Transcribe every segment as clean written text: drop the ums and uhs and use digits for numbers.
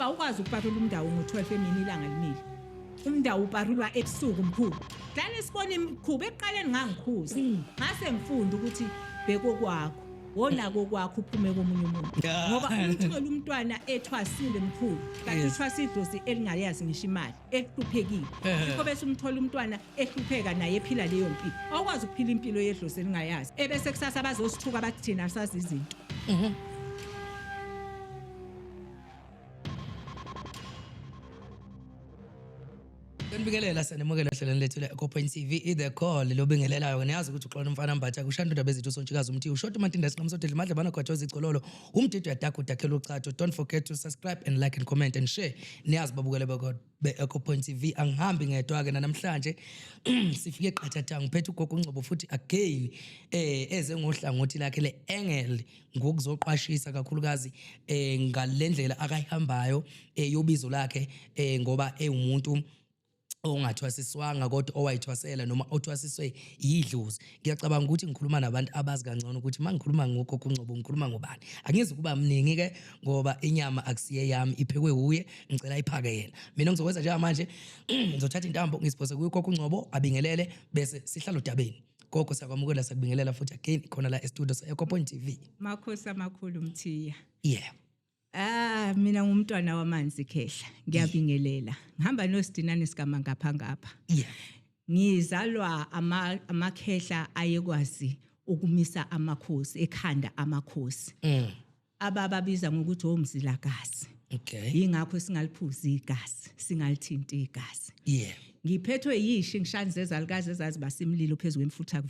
Awukwazi ukuparula umndawo ngo-12 emini ilanga limile. Umndawo uparulwa ebusuku mkhulu. Dlala sibona imkhuba ekuqaleni ngangikhuza. Ngase ngifunda ukuthi bhekokwakho. Wonako kwakho uphume komunye umuntu. Ngoba umthola umntwana ethwasile mkhulu. Kanti uthwasa idlozi elingayazi ngisho imali, ehluphekile. Yikho bese umthola umntwana ehlupheka naye ephila leyo mpilo. Awukwazi ukuphila impilo yedlozi elingayazi. Ebese kusasa bazosithuka bathi thina asazi izinto. Nibingelela sanimukela ohlelweni lethu le-Ecopoint TV i-The Call lobingelelayo niyazi ukuthi uxola umfana mbatha kushanda indaba ezithu sontshikazi umthi ushota umantinda sinqamsodela madla banagwajo zigcololo umdidi uyadaka udakhela uchatho. Don't forget to subscribe and like and comment and share. Niyazi babukele be-Ecopoint TV, angihambi ngedwa ke namhlanje. Sifike qathatha ngiphethe ugogo uNgcobo futhi again, eze ngohlangothi lakhe le-angle ngokuzoqwashisa kakhulukazi ngalendlela akayihambayo yobizo lakhe, ngoba ewumuntu ongathwasiswanga kodwa owayithwasela noma othwasiswe yidlozi. Ngiyacabanga ukuthi ngikhuluma nabantu abazi kangcono ukuthi uma ngikhuluma ngogogo uNgcobo ngikhuluma ngobani. Angizi kuba mningi ke ngoba inyama akusiye yami, iphekwe wuye, ngicela iphake yena. Mina ngizokwenza njengamanje, ngizothatha intambo ngisiphose kuye ugogo uNgcobo abingelele bese sihlala odabeni. Gogo, siyakwamukela, siyakubingelela futhi again khona la e-studio se-Ecopoint TV. Makhosi amakhulu Mthiya. Yeah. Ah, mina ngumntwana wamanzi khehla. Ngiyabingelela. Ngihamba nosidinane sigama ngapha ngapha. Ngizalwa amakhehla ayekwazi ukumisa amakhosi ekhanda amakhosi. Abababiza ngokuthi omzilakazi. Yingakho singaliphuzi igazi, singalithinti igazi. Ngiphethwe yishi ngishanze ezalukazi ezazibasimlilo phezulu kwemfutha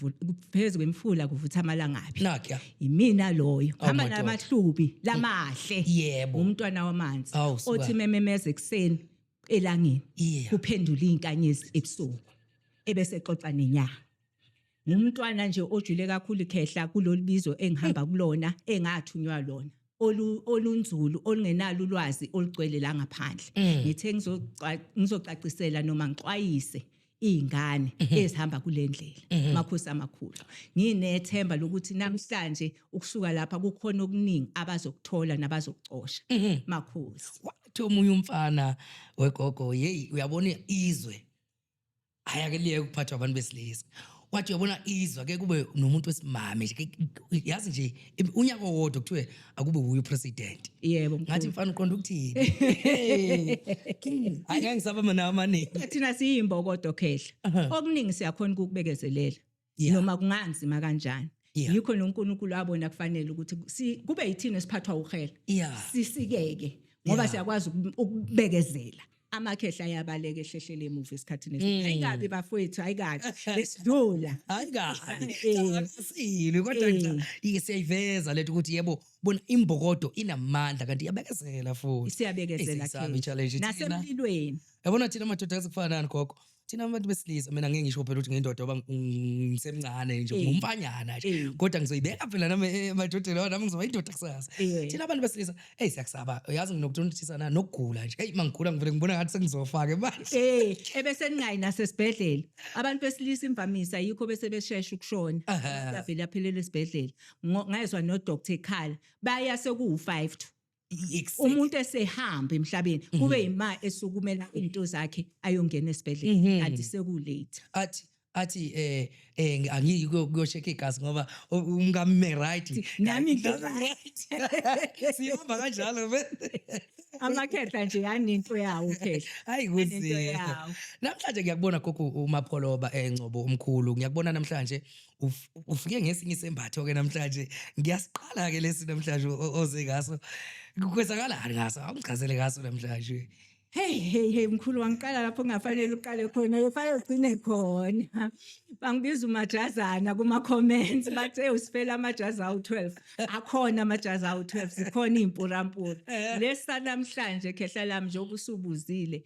phezulu kwemfula kuvutha amalangabi. Nakya. Imina loyo. Oh, Hamba my God. namahlubi lamahle. Umntwana wamanzi Awu, suka. othi mememeza ekseni elangeni. Kuphendula izinkanyezi ebusuku. Ebese xoxa nenyanga. Ngumntwana nje ojule kakhulu khehla kulolu bizo engihamba kulona engathunywa lona. Olunzulu olungenalo ulwazi olugcwele la ngaphandle. Ngithe ngizocacisela noma ngixwayise izingane ezihamba kule ndlela, makhosi amakhulu. Nginethemba lokuthi namhlanje ukusuka lapha kukhona okuningi abazokuthola nabazokucosha. Makhosi. Wathi omunye umfana wegogo, hey, uyabona izwe ayake liye ukuphathwa abantu besilisa. Wathi uyabona izwe ake kube nomuntu wesimame nje, yazi nje unyaka owodwa kuthiwe akube uye upresident. Yebo, mkhulu. Ngathi mfana uqonda ukuthini? Hayi, ngeke ngisaba mina amaningi. Thina siyimbokodo khehla. Okuningi siyakhona ukukubekezelela. Noma kunganzima kanjani. Yikho noNkulunkulu abona kufanele ukuthi kube yithina esiphathwa uhela. Sisikeke ngoba siyakwazi ukubekezela. Amakhehla ayabaleka ehlehlele emuva esikhathini esiningi. Ayikabi bafowethu, ayikabi. Besidlula. Ayikabi. Asile kodwa cha, ike siyayiveza lethu ukuthi yebo, bona imbokodo inamandla kanti iyabekezela futhi. Siyabekezela Eyisabi khehla. challenge thina. Nasemlilweni. Yabona thina madoda asikufana nani gogo. Thina abantu besilisa, mina ngeke ngisho phela ukuthi ngiyindoda ngoba ngisemncane nje, ngumfanyana nje. Kodwa ngizoyibeka phela nami emadodeni, nami ngizoba indoda kusasa. Thina abantu besilisa, hey, siyakusaba. Uyazi nginokuthonthisana nokugula nje. Hey, mangigula ngivele ngibona ngathi sengizofa ke manje. Ebese ningayi nasesibhedlela. Abantu besilisa imvamisa yikho bese beshesha ukushona. Bavele aphelele esibhedlela. Ngezwa no doctor ekhala. Baya sekuwu 5 to. Umuntu esehamba emhlabeni kube yima esukumela into zakhe ayongena esibhedlela kanti sekulate. Athi angiyi kuyocheck igazi ngoba umkami right. Nami ngi-right. Sihamba kanjalo vele. Amakhehla nje anento yawo khehla. Hayi, Anento kunzima. yawo. Namhlanje ngiyakubona gogo uMapholoba eNgcobo omkhulu. Ngiyakubona namhlanje ufike ngesinye isembatho ke namhlanje. Ngiyasiqala ke lesi namhlanje oze ngaso. Kwenzakalani ngaso? Awungichazele ngaso namhlanje. Hey, hey, hey, mkhulu, wangiqala lapho kungafanele uqale khona, kufanele ugcine khona. Bangibiza umajazana kuma comments, bathe usifela amajazi awu-12. Akhona amajazi awu-12, zikhona izimpurampura. Lesa namhlanje khehla lami njengoba usubuzile,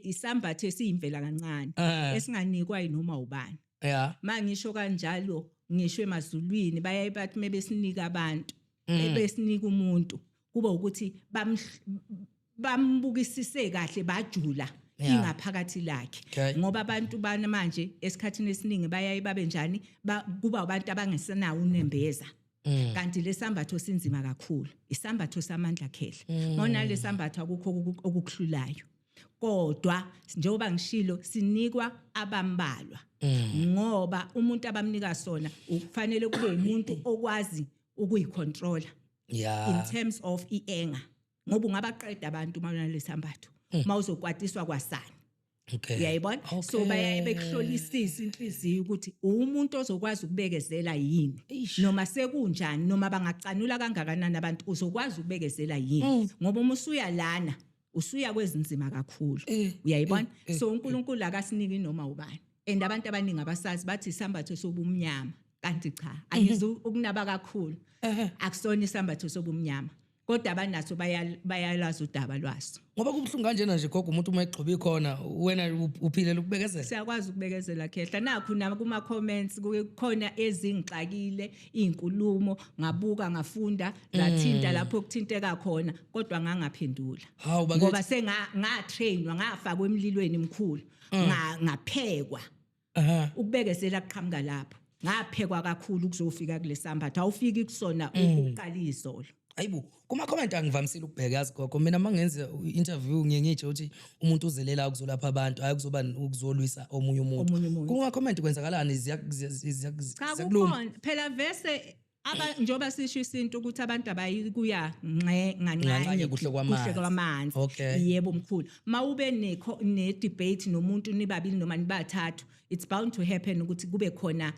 isambatho esiyimvela kancane, esinganikwa yinoma ubani. Mangisho kanjalo, ngisho emazulwini bayaye bathi mebesinika abantu, ebesinika umuntu, kuba ukuthi bambukisise kahle bajula ingaphakathi lakhe. Ngoba abantu bana manje esikhathini esiningi bayaye babe njani, kuba abantu abangesenawo unembeza. Kanti lesambatho sinzima kakhulu, isambatho samandla, khehla. Ngona lesambatho akukho okukuhlulayo, kodwa njengoba ngishilo, sinikwa abambalwa, ngoba umuntu abamnika sona ukufanele kube umuntu okwazi ukuyicontrola in terms of i-anger, ngoba ungabaqeda abantu uma unalesambatho, mawuzokwatiswa kwasani. Uyayibona? So bayaye bekuhlolisisa inhliziyo ukuthi umuntu ozokwazi ukubekezela yini, noma sekunjani, noma bangacanula kangakanani abantu, uzokwazi ukubekezela yini, ngoba uma usuya lana usuya kwezinzima kakhulu. Uyayibona? So uNkulunkulu akasiniki noma ubani, and abantu abaningi abasazi, bathi isambatho sobumnyama, kanti cha, angizu ukunaba kakhulu. Akusona isambatho sobumnyama, kodwa abanaso bayalazi udaba lwaso. Ngoba kubuhlungu kanjena nje, gogo, umuntu uma egxoba ikhona, wena uphilela ukubekezela. Siyakwazi ukubekezela, khehla. Nakhu na kuma comments kukhona ezingixakile izinkulumo, ngabuka, ngafunda, ngathinta lapho kuthinteka khona, kodwa ngangaphendula. Hawu, bakithi. Ngoba senga ngatrainwa, ngafakwa emlilweni emkhulu, ngaphekwa. Ukubekezela kuqhamuka lapho, ngaphekwa kakhulu ukuzofika kulesambatho. Awufiki kusona ukuqala izolo. Ayibo, kuma-comment angivamisile ukubheka, yazi gogo. Mina uma ngenza i-interview ngiye ngitsho ukuthi umuntu uzelela ukuzolapha abantu, hayi ukuzoba ukuzolwisa omunye umuntu. Omunye umuntu. Kuma-comment kwenzakalani? Cha. Ziyakuluma? Kukhona phela vese aba, njengoba sisho isintu ukuthi abantu abayikuya nxe nganxanye nganxanye kuhle kwamanzi. Kuhle kwamanzi. Yebo mkhulu, mawube ne debate nomuntu nibabili noma nibathathu, it's bound to happen ukuthi kube khona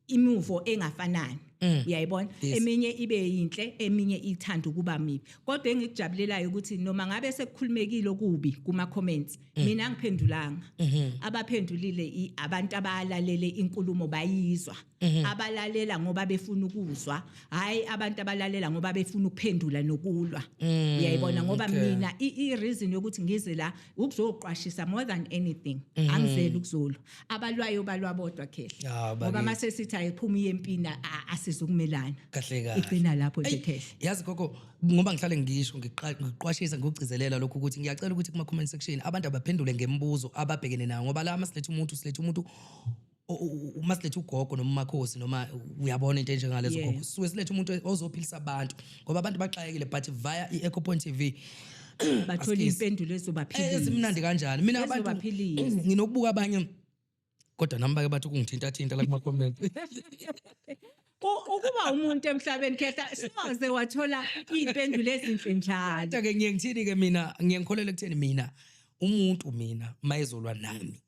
imuvo engafanani, uyayibona? Yes. Eminye ibe yinhle, eminye ithanda ukuba mibi, kodwa engikujabulelayo ukuthi noma ngabe sekukhulumekile okubi kuma comments, mina angiphendulanga. Abaphendulile abantu abalalele inkulumo bayizwa, abalalela ngoba befuna ukuzwa, hayi abantu abalalela ngoba befuna ukuphendula nokulwa, uyayibona? Ngoba mina i-reason yokuthi ngize la ukuzoqwashisa more than anything, angizeli ukuzolwa. Abalwayo balwa bodwa, khehla. Ah, ngoba bakithi. mase sithi ayiphuma iyempini, asizukumelana. Kahle kahle. Igcina lapho nje, Eyi, khehla. Yazi gogo, ngoba ngihlale ngisho, ngiqwashisa, ngikugcizelela lokhu ukuthi ngiyacela ukuthi kuma-comment section abantu abaphendule ngemibuzo ababhekene nayo, ngoba la masilethe umuntu, silethe umuntu uma silethe ugogo noma umakhosi noma uyabona into enjengalezo, gogo, sisuke silethe umuntu ozophilisa abantu, ngoba abantu baxakekile, but via i-Echo Point TV bathola Askies. impendulo ezobaphilisa. Ezimnandi kanjani mina abantu Ezobaphilisa. nginokubuka abanye, kodwa nami bake bathi ukungithinta-thinta la kuma-comment. Ukuba umuntu emhlabeni, khehla, soze wathola iy'mpendulo ezinhle njalo. Kodwa-ke ngiye ngithini-ke, mina ngiye ngikholelwa ekutheni mina umuntu mina mayezolwa nami,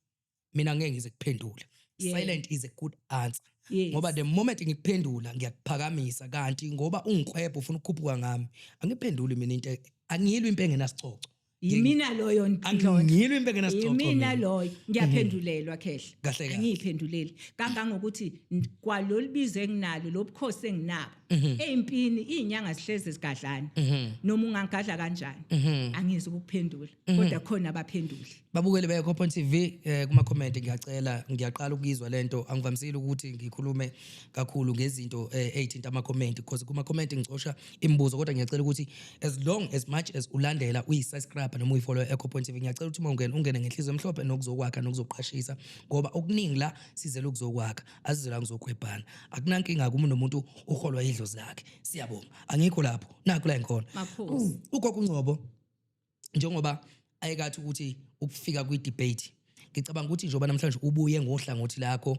mina ngeke ngize kuphendule. Silent is a good answer. Ngoba the moment ngikuphendula ngiyakuphakamisa, kanti ngoba ungikhwebha ufuna ukukhuphuka ngami, angiphenduli mina into, angiyilwi impi engenasicoco. Yimina loyo, Ndlondlo. Angiyilwi impi engenasicoco Yimina mina. loyo, ngiyaphendulelwa, khehla. Kahle kahle. Angiyiphenduleli kangangokuthi kwalolu bizo enginalo, lobukhosi enginabo, eyimpini iy'nyanga zihlezi zigadlana. Noma ungangigadla kanjani, angizi ukukuphendula, kodwa khona abaphenduli. Babukeli be-Echo Point TV, kuma comment ngiyacela, ngiyaqala ukuyizwa lento. Angivamisile ukuthi ngikhulume kakhulu ngezinto ey'thinta ama-comment, because kuma-comment ngicosha imibuzo, kodwa ngiyacela ukuthi as long as much as ulandela, uyi-subscribe noma uyifollow e-Echo Point TV, ngiyacela ukuthi uma ungena, ungene ngenhliziyo emhlophe nokuzokwakha nokuzoqashisa, ngoba okuningi la sizele ukuzokwakha, asizela kuzokhwebhana. Akunankinga kuma nomuntu uholwa idlozi lakhe, siyabonga. Angikho lapho, nakho la ngikhona. Makhosi. Ugogo uNgcobo, njengoba ayekathi ukuthi ukufika kwi-debate, ngicabanga ukuthi njengoba namhlanje ubuye ngohlangothi lakho,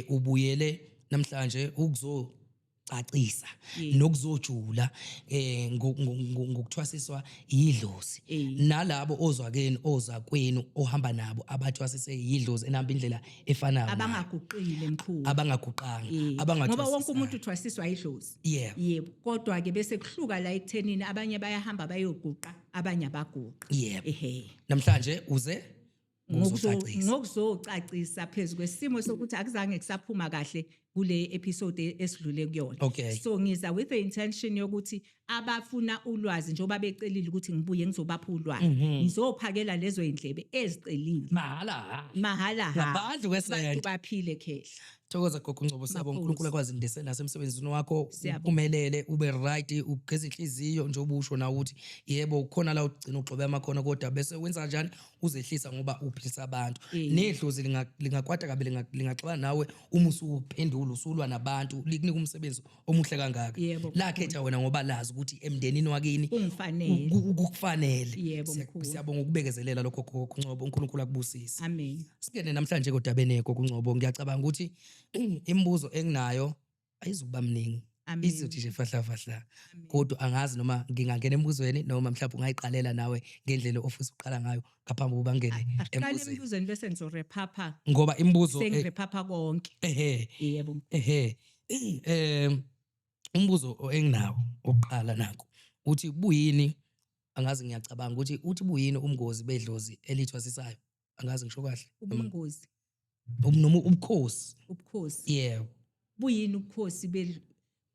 ubuyele namhlanje ukuzocacisa nokuzojula ngokuthwasiswa yidlozi, nalabo ozwakeni, ozakwenu ohamba nabo abathwasise yidlozi, enahamba indlela efanayo nayo. Abangaguqile, mkhulu. Abangaguqanga. Ngoba wonke umuntu uthwasiswa idlozi. Yebo, kodwa ke bese kuhluka la ekuthenini abanye bayahamba bayoguqa, abanye abaguqa. Ehe. Namhlanje uze ngokuzocacisa. Ngokuzocacisa phezu kwesimo sokuthi akuzange kusaphuma kahle kule episode esidlule kuyona. So ngiza with the intention yokuthi abafuna ulwazi, njengoba becelile ukuthi ngibuye ngizobapha ulwazi, ngizophakela lezo indlebe ezicelile. Mahhala ha. Mahhala ha. Ngaphandle kwesenti. Abantu baphile, khehla. Thokoza gogo Ngcobo, siyabonga. Makhosi. uNkulunkulu akwazi ndisela nasemsebenzini wakho. Siyabonga. Uphumelele, ube right, ugeze inhliziyo njengoba usho na ukuthi yebo kukhona la ugcina ugxobe amakhona, kodwa bese wenza kanjani, uzehlisa ngoba uphilisa abantu. Nedlozi lingakwata kabi, lingaxabana nawe uma usuphendula. usukhula usulwa nabantu likunika umsebenzi omuhle kangaka. Yebo. Lakhetha wena ngoba lazi ukuthi emndenini wakini Kungifanele. Kukufanele. Yebo, mkhulu. Siyabonga ukubekezelela lokho gogo Ngcobo, uNkulunkulu akubusise. Amen. Singene namhlanje kodabeni gogo Ngcobo, ngiyacabanga ukuthi imibuzo enginayo ayizukuba mningi. Amen. Izothi nje fahla fahla. Kodwa angazi noma ngingangena embuzweni noma mhlawumbe ungayiqalela nawe ngendlela ofisa ukuqala ngayo ngaphambi kokuba ngene Asiqale embuzweni. embuzweni bese ngizorephapha. Ngoba imibuzo Sengirephapha konke. Ehe. Yebo. Ehe. Umbuzo enginawo oqala nakho uthi buyini, angazi, ngiyacabanga ukuthi uthi buyini ubungozi bedlozi elithwasisayo. Angazi ngisho kahle. Ubungozi. Noma ubukhosi. Ubukhosi. Yebo. Buyini ubukhosi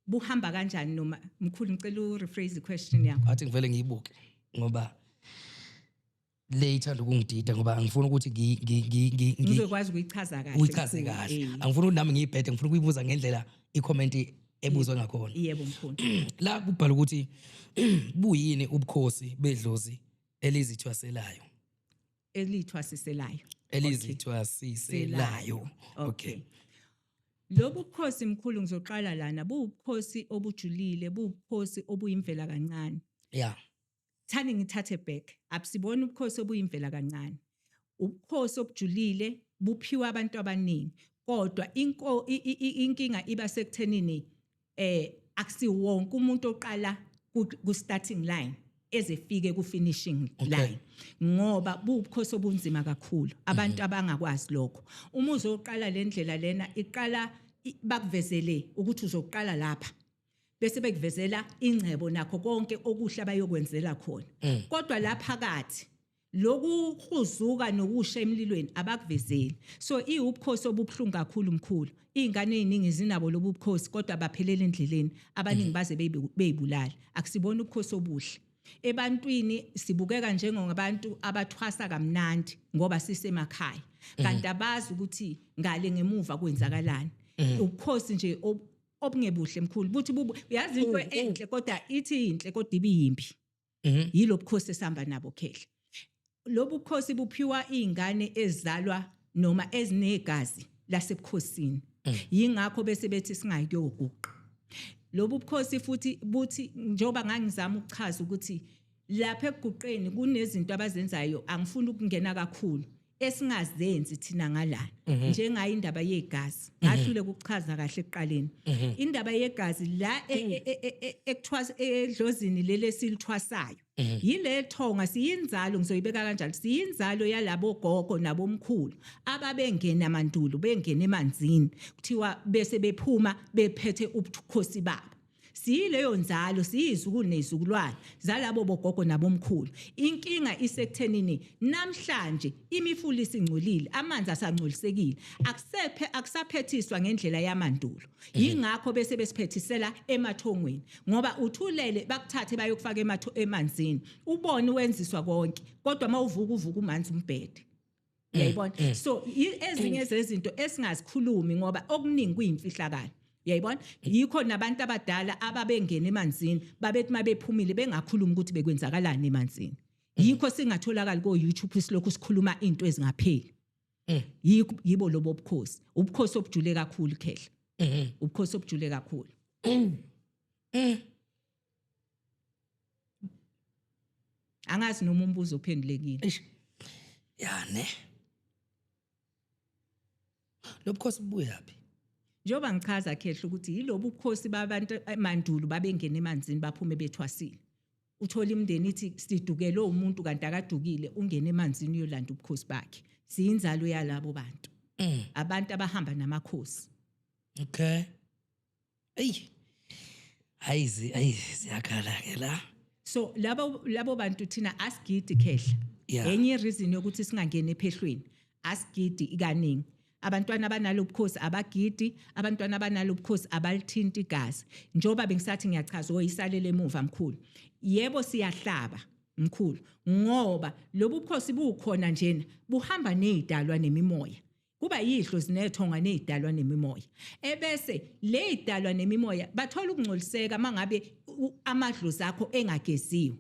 buhamba kanjani noma mkhulu, ngicela u rephrase the question yakho. Athi ngivele ngiyibuke ngoba le ithanda ukungidida, ngoba angifuni ukuthi Ngizokwazi ukuyichaza kahle. Uyichaze mkhulu. kahle. Angifuni ukuthi nami ngiyibhede, ngifuna ukuyibuza ngendlela i-comment ebuzwe ngakhona. Yebo mkhulu. La kubhala ukuthi buyini ubukhosi bedlozi elizithwaselayo. Elithwasiselayo. Elizithwasiselayo. Okay. Lobu bukhosi mkhulu, ngizoqala lana, buwubukhosi obujulile, buwubukhosi obuyimvela kancane. Thani ngithathe back. Abusibona ubukhosi obuyimvela kancane. Ubukhosi obujulile buphiwa abantu abaningi. Kodwa inkinga iba sekuthenini akusiwonke umuntu oqala ku starting line ezefike ku finishing line, ngoba buwubukhosi obunzima kakhulu, abantu abangakwazi lokho. Uma uzoqala le ndlela lena iqala bakuvezele ukuthi uzoqala lapha, bese bekuvezela ingcebo nakho konke okuhle abayokwenzela khona, kodwa lapha phakathi lokuhuzuka nokusha emlilweni abakuvezeli. So iwubukhosi obubuhlungu kakhulu mkhulu. Izingane eziningi zinabo lobu bukhosi kodwa baphelela endleleni, abaningi baze beyibulala. Akusibona ubukhosi obuhle ebantwini, sibukeka njengobantu abathwasa kamnandi ngoba sisemakhaya, kanti abazi ukuthi ngale ngemuva kwenzakalani. Ubukhosi nje obungebuhle mkhulu, buthi yazi into enhle kodwa ithi inhle kodwa ibiyimbi. Yilo bukhosi esihamba nabo khehla. Lobu bukhosi buphiwa izingane ezizalwa noma ezinegazi lasebukhosini, yingakho bese bethi singayi kuyoguqa. Lobu bukhosi futhi buthi, njengoba ngangizama ukuchaza ukuthi lapha ekuguqeni kunezinto abazenzayo, angifuni ukungena kakhulu, esingazenzi thina ngalana, njengayo indaba yegazi. Ngahlule ukuchaza kahle ekuqaleni indaba yegazi la ekuthwasa edlozini leli esilithwasayo, yile thonga siyinzalo, ngizoyibeka kanjalo, siyinzalo yalabo gogo nabomkhulu ababengena mandulo, bengena emanzini, kuthiwa bese bephuma bephethe ubukhosi babo. Siyileyo nzalo, siyizukulu nezizukulwane zalabo bogogo nabomkhulu. Inkinga isekuthenini namhlanje imifula isingcolile, amanzi asangcolisekile, akusephe akusaphethiswa ngendlela yamandulo. Yingakho bese besiphethisela emathongweni, ngoba uthulele bakuthathe bayokufaka emanzini, ubone wenziswa konke, kodwa mawuvuka uvuka umanzi umbhede, uyayibona? So ezinye zezinto esingazikhulumi ngoba okuningi kuyimfihlakalo, uyayibona? Yikho nabantu abadala ababengena emanzini babethi mabephumile bengakhulumi ukuthi bekwenzakalani emanzini. Yikho singatholakali ko YouTube silokhu sikhuluma into ezingapheli. Yikho yibo lobo bukhosi, ubukhosi obujule kakhulu khehla, ubukhosi obujule kakhulu. Angazi noma umbuzo uphendulekile. Eish. Ya ne. Lobukhosi bubuyaphi? Njengoba ngichaza khehla ukuthi yilobu bukhosi babantu emandulo babengena emanzini baphume bethwasile. Uthola imindeni ithi sidukelwe umuntu, kanti akadukile, ungena emanzini uyolanda ubukhosi bakhe. Siyinzalo yalabo bantu, abantu abahamba namakhosi. Okay. Ey. Hayi ayi ziyakhala ke la. So labo bantu thina asigidi khehla. Enye reason yokuthi singangeni ephehlweni, asigidi kaningi. Abantwana abanalo bukhosi abagidi, abantwana abanalo bukhosi abalithinti igazi. Njoba bengisathi ngiyachaza oyisalele emuva mkhulu, yebo siyahlaba mkhulu, ngoba lobu bukhosi bukhona njena buhamba nezidalwa nemimoya, kuba yidlozi nethonga nezidalwa nemimoya, ebese le idalwa nemimoya bathola ukungcoliseka mangabe amadlozi akho engageziwe,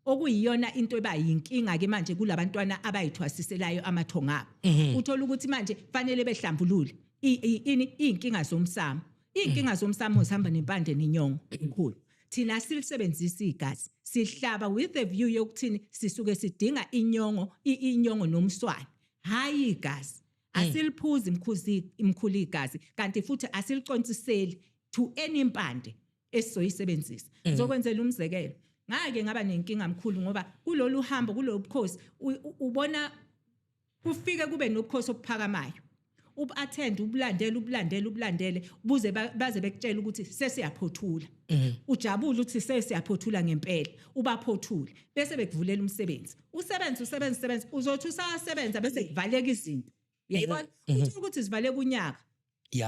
okuyiyona into eba yinkinga ke manje kulabantwana abayithwasiselayo amathonga abo. Uthola ukuthi manje fanele behlambulule. Ini iy'nkinga zomsamo, iy'nkinga zomsamo zihamba nempande nenyongo, mkhulu. Thina silisebenzisa igazi, sihlaba with the view yokuthini? Sisuke sidinga inyongo, inyongo nomswane, hayi igazi. Asiliphuzi, mkhuzi, mkhulu, igazi, kanti futhi asiliconsiseli to any impande esizoyisebenzisa. Ngizokwenzela umzekelo. Ngake ngaba nenkinga, mkhulu, ngoba kulolu hambo, kulo bukhosi, ubona kufike kube nobukhosi obuphakamayo, ubu-attend, ubulandele, ubulandele, ubulandele, buze baze bekutshela ukuthi sesiyaphothula. Ujabule ukuthi sesiyaphothula ngempela, ubaphothule, bese bekuvulela umsebenzi, usebenze, usebenze, usebenze, uzothi usasebenza bese kuvaleka izinto, uyayibona? Uthola ukuthi zivaleka unyaka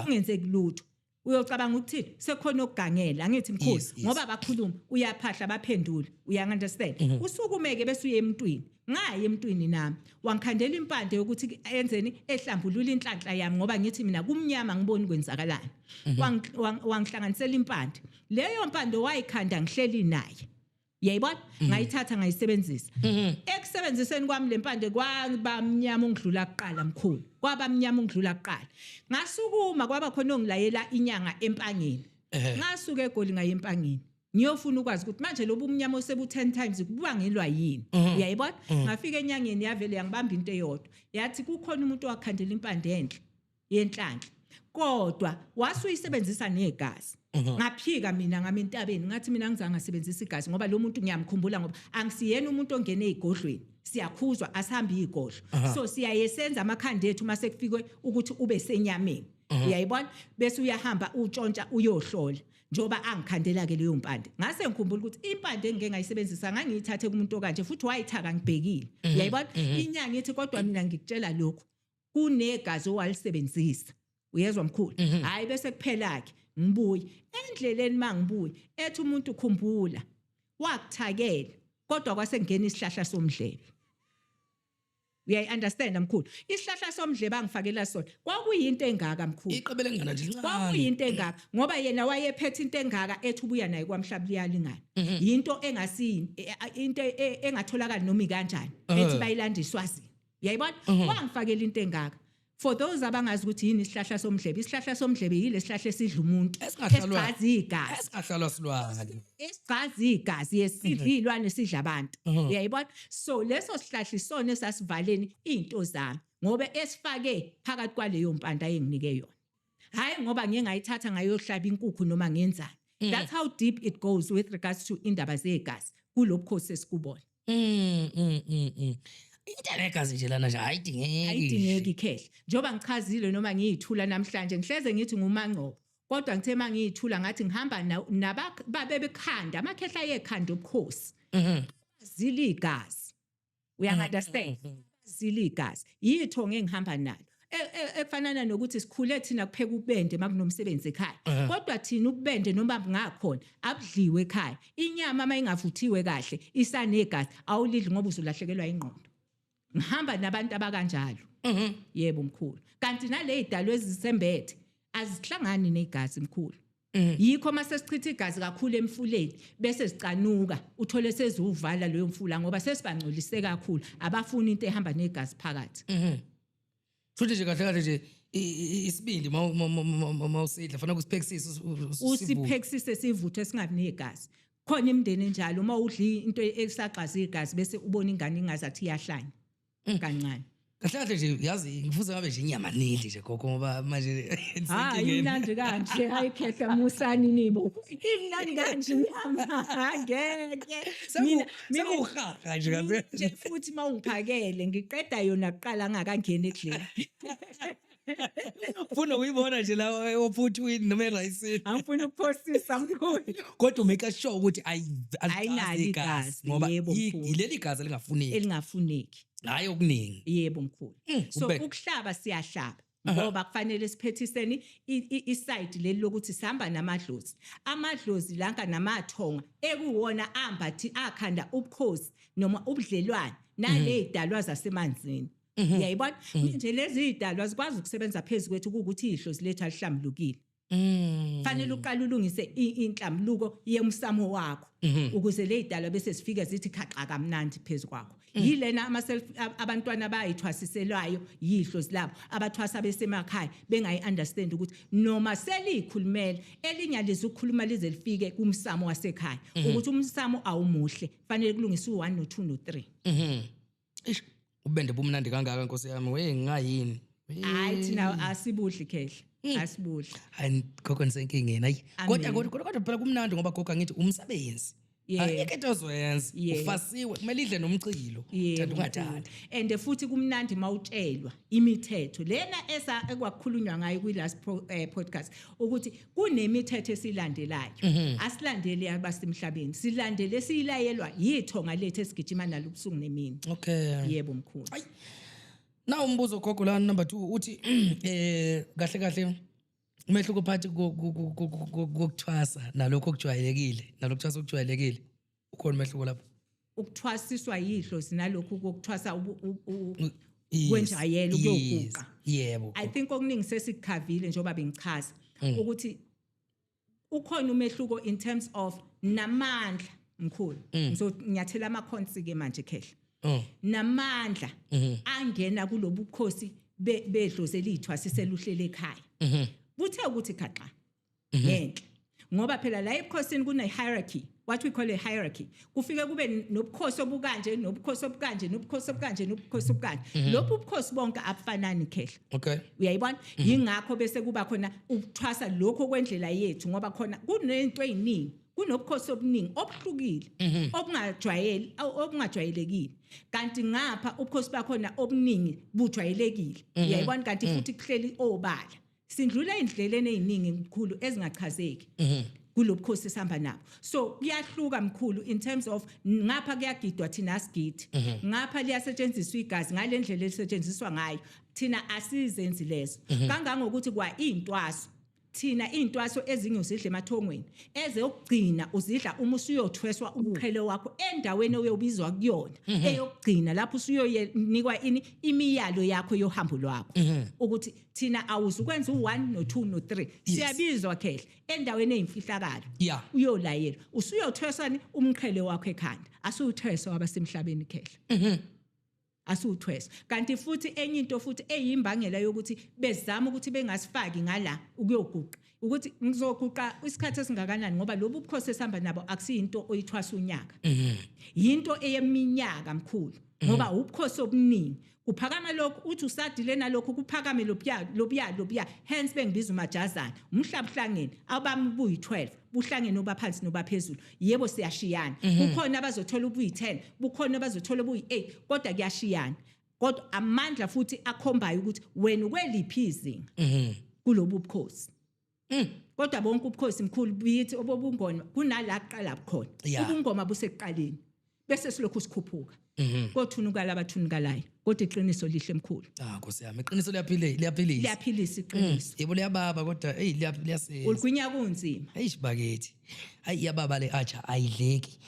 kungenzeki lutho. Uyocabanga ukuthini? Sekukhona okugangela, angithi, mkhulu? Yes. Ngoba bakhuluma, uyaphahla, baphendula, uya-understand? Usukumeke bese uye emntwini. Ngaye emntwini nami, wangikhandela impande yokuthi enzeni, ehlambulula inhlanhla yami, ngoba ngithi mina kumnyama, ngiboni kwenzakalani. Wangihlanganisela impande. Leyo mpande wayikhanda ngihleli naye, uyayibona? Ngayithatha, ngayisebenzisa. Ekusebenziseni kwami le mpande, kwaba mnyama ungidlula kuqala, mkhulu, kwaba mnyama ungidlula kuqala. Ngasukuma, kwaba khona ongilayela inyanga eMpangeni. Ngasuka eGoli, ngaye eMpangeni, ngiyofuna ukwazi ukuthi manje lobu mnyama osebu 10 times kubangelwa yini, uyayibona? Ngafika enyangeni, yavele yangibamba into eyodwa, yathi kukhona umuntu owakhandela impande enhle yenhlanhla, kodwa wasuyisebenzisa negazi. Ngaphika mina, ngami entabeni, ngathi mina ngizange ngasebenzisa igazi, ngoba lo muntu ngiyamkhumbula, ngoba angisiyena umuntu ongene ezigodlweni. Siyakhuzwa, asihambi igodlo, so siyaye senza amakhanda ethu mase kufikwe ukuthi ube senyameni, uyayibona? Bese uyahamba, utshontsha, uyohlola. Njengoba angikhandela ke leyo mpande, ngase ngikhumbula ukuthi impande engike ngayisebenzisa ngangiyithathe kumuntu okanje, futhi wayithaka ngibhekile, uyayibona? Inyanga ithi, "Kodwa mina ngikutshela lokhu, kunegazi owalisebenzisa." Uyezwa, mkhulu? Hayi, bese kuphela ke. Ngibuye endleleni, mangibuye ethi umuntu, "Khumbula wakuthakela, kodwa kwase kungena isihlahla somdlebe." Uyayi-understand, mkhulu? Isihlahla somdlebe angifakela sona kwakuyinto engaka, mkhulu. Iqebele ngana nje lincane. Kwakuyinto engaka, ngoba yena wayephethe into engaka, ethi ubuya naye kwamhlaba, liyalingana. Yinto engasiyini, into engatholakali noma ikanjani, ethi bayilanda iSwazini, uyayibona? Wangifakela into engaka. For those abangazi ukuthi yini isihlahla somdlebe, isihlahla somdlebe yile sihlahla esidla umuntu, Esingahlalwa- esigcaza igazi. Esingahlalwa silwane. Esigcaza igazi, yesidla iy'lwane, sidla abantu, uyayibona? So leso sihlahla isona esasivaleni iy'nto zami, ngoba esifake phakathi kwaleyo mpande ayenginike yona, hhayi ngoba ngiye ngayithatha ngayohlaba inkukhu noma ngenzani. That's how deep it goes with regards to indaba zegazi kulo bukhosi esikubona. Into negazi nje lana nje ayidingeki. Ayidingeki ikhehla. Njengoba ngichazile, noma ngiyithula namhlanje, ngihleze ngithi ngumangcobo, kodwa ngithe uma ngiyithula ngathi ngihamba babebekhanda amakhehla ayekhanda ubukhosi, zila igazi, uyangi-understand? Zila igazi, yitho engihamba nalo. Ekufanana nokuthi sikhule thina kupheka ubende makunomsebenzi ekhaya, kodwa thina ubende noma bungakhona abudliwe ekhaya. Inyama uma ingavuthiwe kahle isanegazi, awulidli ngoba uzolahlekelwa ingqondo. Ngihamba nabantu abakanjalo. Yebo, mkhulu. Kanti nale idalo ezisembethe azihlangani negazi, mkhulu. Yikho mase sichitha igazi kakhulu emfuleni, bese sicanuka, uthole sezuvala leyo mfula, ngoba sesibangcolise kakhulu, abafuni into ehamba negazi phakathi. Futhi nje kahle kahle nje isibindi mawusidla fanele usiphekisise, usivuke. Usiphekisise sivuthwe, singabi negazi. Khona imindeni enjalo, uma udla into esagxaza igazi, bese ubona ingane ingazathi iyahlanya kancane. Kahle kahle nje, yazi, ngifuze ngabe nje inyama nidli nje, gogo, ngoba manje Hayi, ngisenkingeni. Imnandi kanje, hayi khehla, musani nibo, imnandi kanje inyama, angeke. Sekuhaha nje kahle. Nje futhi mawungiphakele, ngiqeda yona kuqala ngakangeni ekudleni. Ufuna ukuyibona nje la ophuthwini noma erayisini. Angifuni ukuphosisa, mkhulu. Kodwa umake sure ukuthi Ayinalo aligazi igazi, ngoba yebo, mkhulu. yileli gazi elingafuneki. Elingafuneki. Hayi okuningi. Yebo, mkhulu. So ukuhlaba siyahlaba ngoba kufanele siphethiseni iside leli lokuthi sihamba namadlozi, amadlozi lanka namathonga ekuwona ambathi akhanda ubukhosi noma ubudlelwane nale idalwa zasemanzini, uyayibona? Manje lezi idalwa zikwazi ukusebenza phezulu kwethu kuwukuthi idlozi lethu alihlambulukile. Fanele uqale ulungise inhlambuluko yemsamo wakho ukuze le idalwa bese sifika zithi khaxa kamnandi phezulu kwakho. Yilena ama self abantwana bayithwasiselwayo yihlozi labo abathwasa besemakhaya bengayi understand ukuthi noma selikhulumela elinye lizukhuluma lize lifike kumsamo wasekhaya ukuthi umsamo awumuhle, fanele kulungiswe u1 no2 no3. Ish, ubende bumnandi kangaka, nkosi yami, we ngayini? Hayi, thina asibudli, khehle, asibudli. Hayi gogo, nisenkingeni, hayi. Amen. Kodwa phela kumnandi ngoba gogo, angithi umsebenzi. Ayikho into ozoyenza. Ufasiwe, kumele idle nomchilo. Thanda ungathandi. And futhi kumnandi mawutshelwa imithetho lena esa ekwakukhulunywa ngayo kwi last podcast ukuthi kunemithetho esilandelayo. Asilandeli abasemhlabeni, silandele siyilayelwa yithonga lethu esigijima nalo ubusuku nemini. Yebo, mkhulu. Ayi. Na umbuzo gogo la number 2 uthi kahle kahle umehluko phakathi kokuthwasa nalokho okujwayelekile, nalokuthwasa okujwayelekile, ukhona umehluko lapho? Ukuthwasiswa yihlozi nalokhu kokuthwasa kwenjayelo ukuyoguqa. Yebo. I think okuningi sesikukhavile njengoba bengichaza ukuthi ukhona umehluko in terms of namandla, mkhulu. Ngizonyathela amakhonsi ke manje, khehle. Namandla angena kulobu bukhosi bedlozi elithwasisela uhlele ekhaya. Buthe ukuthi khaxa ngenhla ngoba phela la ebukhosini kune hierarchy, what we call a hierarchy. Kufike kube nobukhosi obukanje, nobukhosi obukanje, nobukhosi obukanje, nobukhosi obukanje. Lobu bukhosi bonke abufanani, khehle. Uyayibona, yingakho bese kuba khona ukuthwasa lokho kwendlela yethu, ngoba khona kunento eziningi, kunobukhosi obuningi obuhlukile, obungajwayeli, obungajwayelekile, kanti ngapha ubukhosi bakhona obuningi bujwayelekile, uyayibona? Kanti futhi kuhleli obala, sindlula endleleni eziningi mkhulu ezingachazeki kulobukhosi esihamba nabo. So kuyahluka, mkhulu, in terms of ngapha kuyagidwa, thina asigidi. Ngapha liyasetshenziswa igazi ngalendlela elisetshenziswa ngayo, thina asizenzi lezo. Kangangokuthi kwa intwaso, thina intwaso ezinye uzidla emathongweni, ezokugcina uzidla uma usuyothweswa umqhele wakho endaweni oyobizwa kuyona eyokugcina, lapho usuyonikwa ini, imiyalo yakho yohambo lwakho, ukuthi thina awuzukwenza u1 no2 no3. Siyabizwa, khehle, endaweni eyimfihlakalo. Uyolayelwa, usuyothweswa umqhele wakho ekhanda. Asuthweswa wabasemhlabeni, khehle, asuthweswa. Kanti futhi enye into futhi eyimbangela yokuthi bezama ukuthi bengasifaki ngala ukuyoguqa, ukuthi ngizoguqa isikhathi esingakanani, ngoba lobu bukhosi esihamba nabo akusiyinto oyithwasa unyaka, yinto eyeminyaka, mkhulu, ngoba ubukhosi obuningi kuphakama lokhu, uthi usadile nalokhu kuphakame lobuya, lobuya, lobuya. Hence bengibiza umajazana, umhlaba uhlangene, abami buyi-12 buhlangene, obaphansi nobaphezulu. Yebo, siyashiyana. Kukhona abazothola ubuyi-10, bukhona abazothola ubuyi-8, kodwa kuyashiyana. Kodwa amandla futhi akhombayo ukuthi wena ukweliphi izinga kulobu bukhosi. Kodwa bonke ubukhosi, mkhulu, buyithi obobungoma kunala kuqala khona. Ubungoma busekuqaleni, bese silokhu sikhuphuka kothunukala abathunukalayo, kodwa iqiniso lihle, mkhulu. Ah, nkosi yami, iqiniso liyaphile, liyaphilisa. Liyaphilisa iqiniso. Yebo, liyababa, kodwa hey, liyasiza. Uligwinya kunzima. Eish bakithi, hayi, iyababa le acha, ayidleki.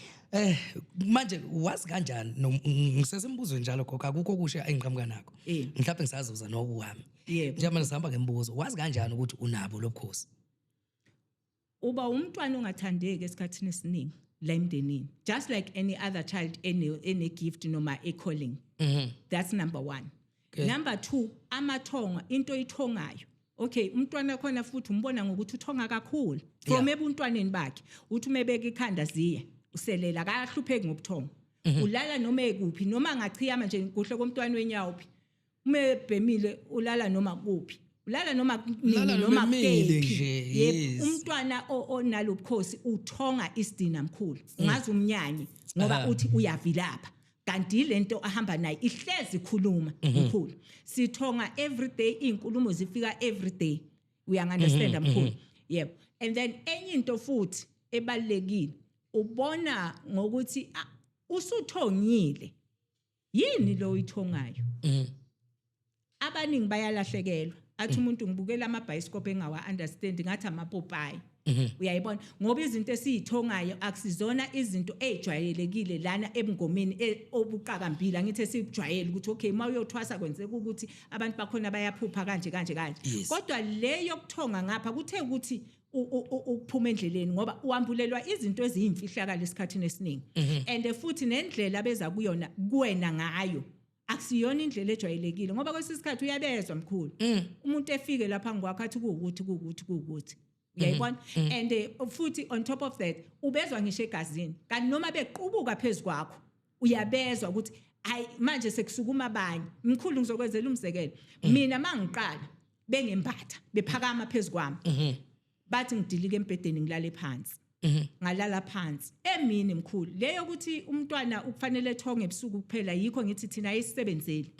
Manje wazi kanjani ngisesembuzweni njalo gogo, akukho okusha engiqhamuka nakho. Mhlawumbe ngisazoza nokuwami. Njengoba sihamba ngembuzo, wazi kanjani ukuthi unabo lobukhosi? Uba umntwana ongathandeki esikhathini esiningi la emndenini, just like any other child ene gift noma a calling. That's number 1. Number 2, amathonga, into oyithongayo. Okay, umntwana khona futhi umbona ngokuthi uthonga kakhulu from ebuntwaneni bakhe, uthi umebeka ikhanda ziye uselela, akahlupheki ngobuthongo, ulala noma ekuphi, noma angachiyama nje kuhle komntwana wenyawo phi, uma ebhemile ulala noma kuphi, ulala noma nini. Ulala noma Noma emile kephi. nje, Yebo. Umntwana onalobukhosi uthonga isidina, mkhulu, ungaze umnyanye ngoba uthi uyavilapha, kanti lento ahamba nayo ihlezi ikhuluma. Mkhulu, sithonga every day, izinkulumo zifika every day, uyangunderstand, mkhulu? Yebo. And then enye into futhi ebalekile, ubona ngokuthi usuthongile, yini lo uyithongayo? Abaningi bayalahlekelwa, athi umuntu ngibukela amabhayisikobho engawa understand, ngathi amapopayi. Uyayibona, ngoba izinto esiyithongayo akusizona izinto ezijwayelekile lana ebungomeni obuqakambile. Angithi esijwayele ukuthi okay, uma uyothwasa kwenzeka ukuthi abantu bakhona bayaphupha kanje kanje kanje. Kodwa le yokuthonga ngapha kuthe ukuthi ukuphuma endleleni, ngoba uwambulelwa izinto eziyimfihlakalo esikhathini esiningi, and futhi nendlela abeza kuyona kuwena ngayo akusiyona indlela ejwayelekile, ngoba kwesinye isikhathi uyabezwa, mkhulu, umuntu efike lapha ngikwakho athi kuwukuthi, kuwukuthi, kuwukuthi, uyayibona? And futhi on top of that ubezwa ngisho egazini, kanti noma bequbuka phezu kwakho uyabezwa ukuthi hayi, manje sekusukuma abanye. Mkhulu, ngizokwenzela umzekelo. Mina mangiqala bengembatha bephakama phezu kwami, bathi ngidilike embhedeni, ngilale phansi. Ngalala phansi emini, mkhulu. Leyo ukuthi umntwana ukufanele ethonge ebusuku kuphela, yikho ngithi thina ayisebenzeli.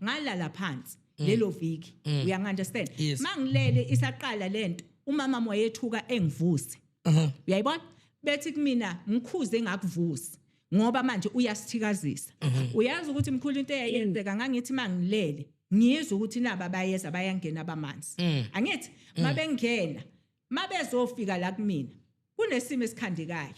Ngalala phansi lelo viki, uyangi-understand? Yes. Mangilele isaqala lento, umama wayethuka engivuse. Uyayibona, bethi kumina ngikhuze ngakuvusi ngoba manje uyasithikazisa. Uyazi ukuthi, mkhulu, into eyayenzeka, ngangithi mangilele ngizwe ukuthi naba bayeza, bayangena abamanzi. Angithi mabengena, mabezofika la kumina kunesimo esikhandekayo.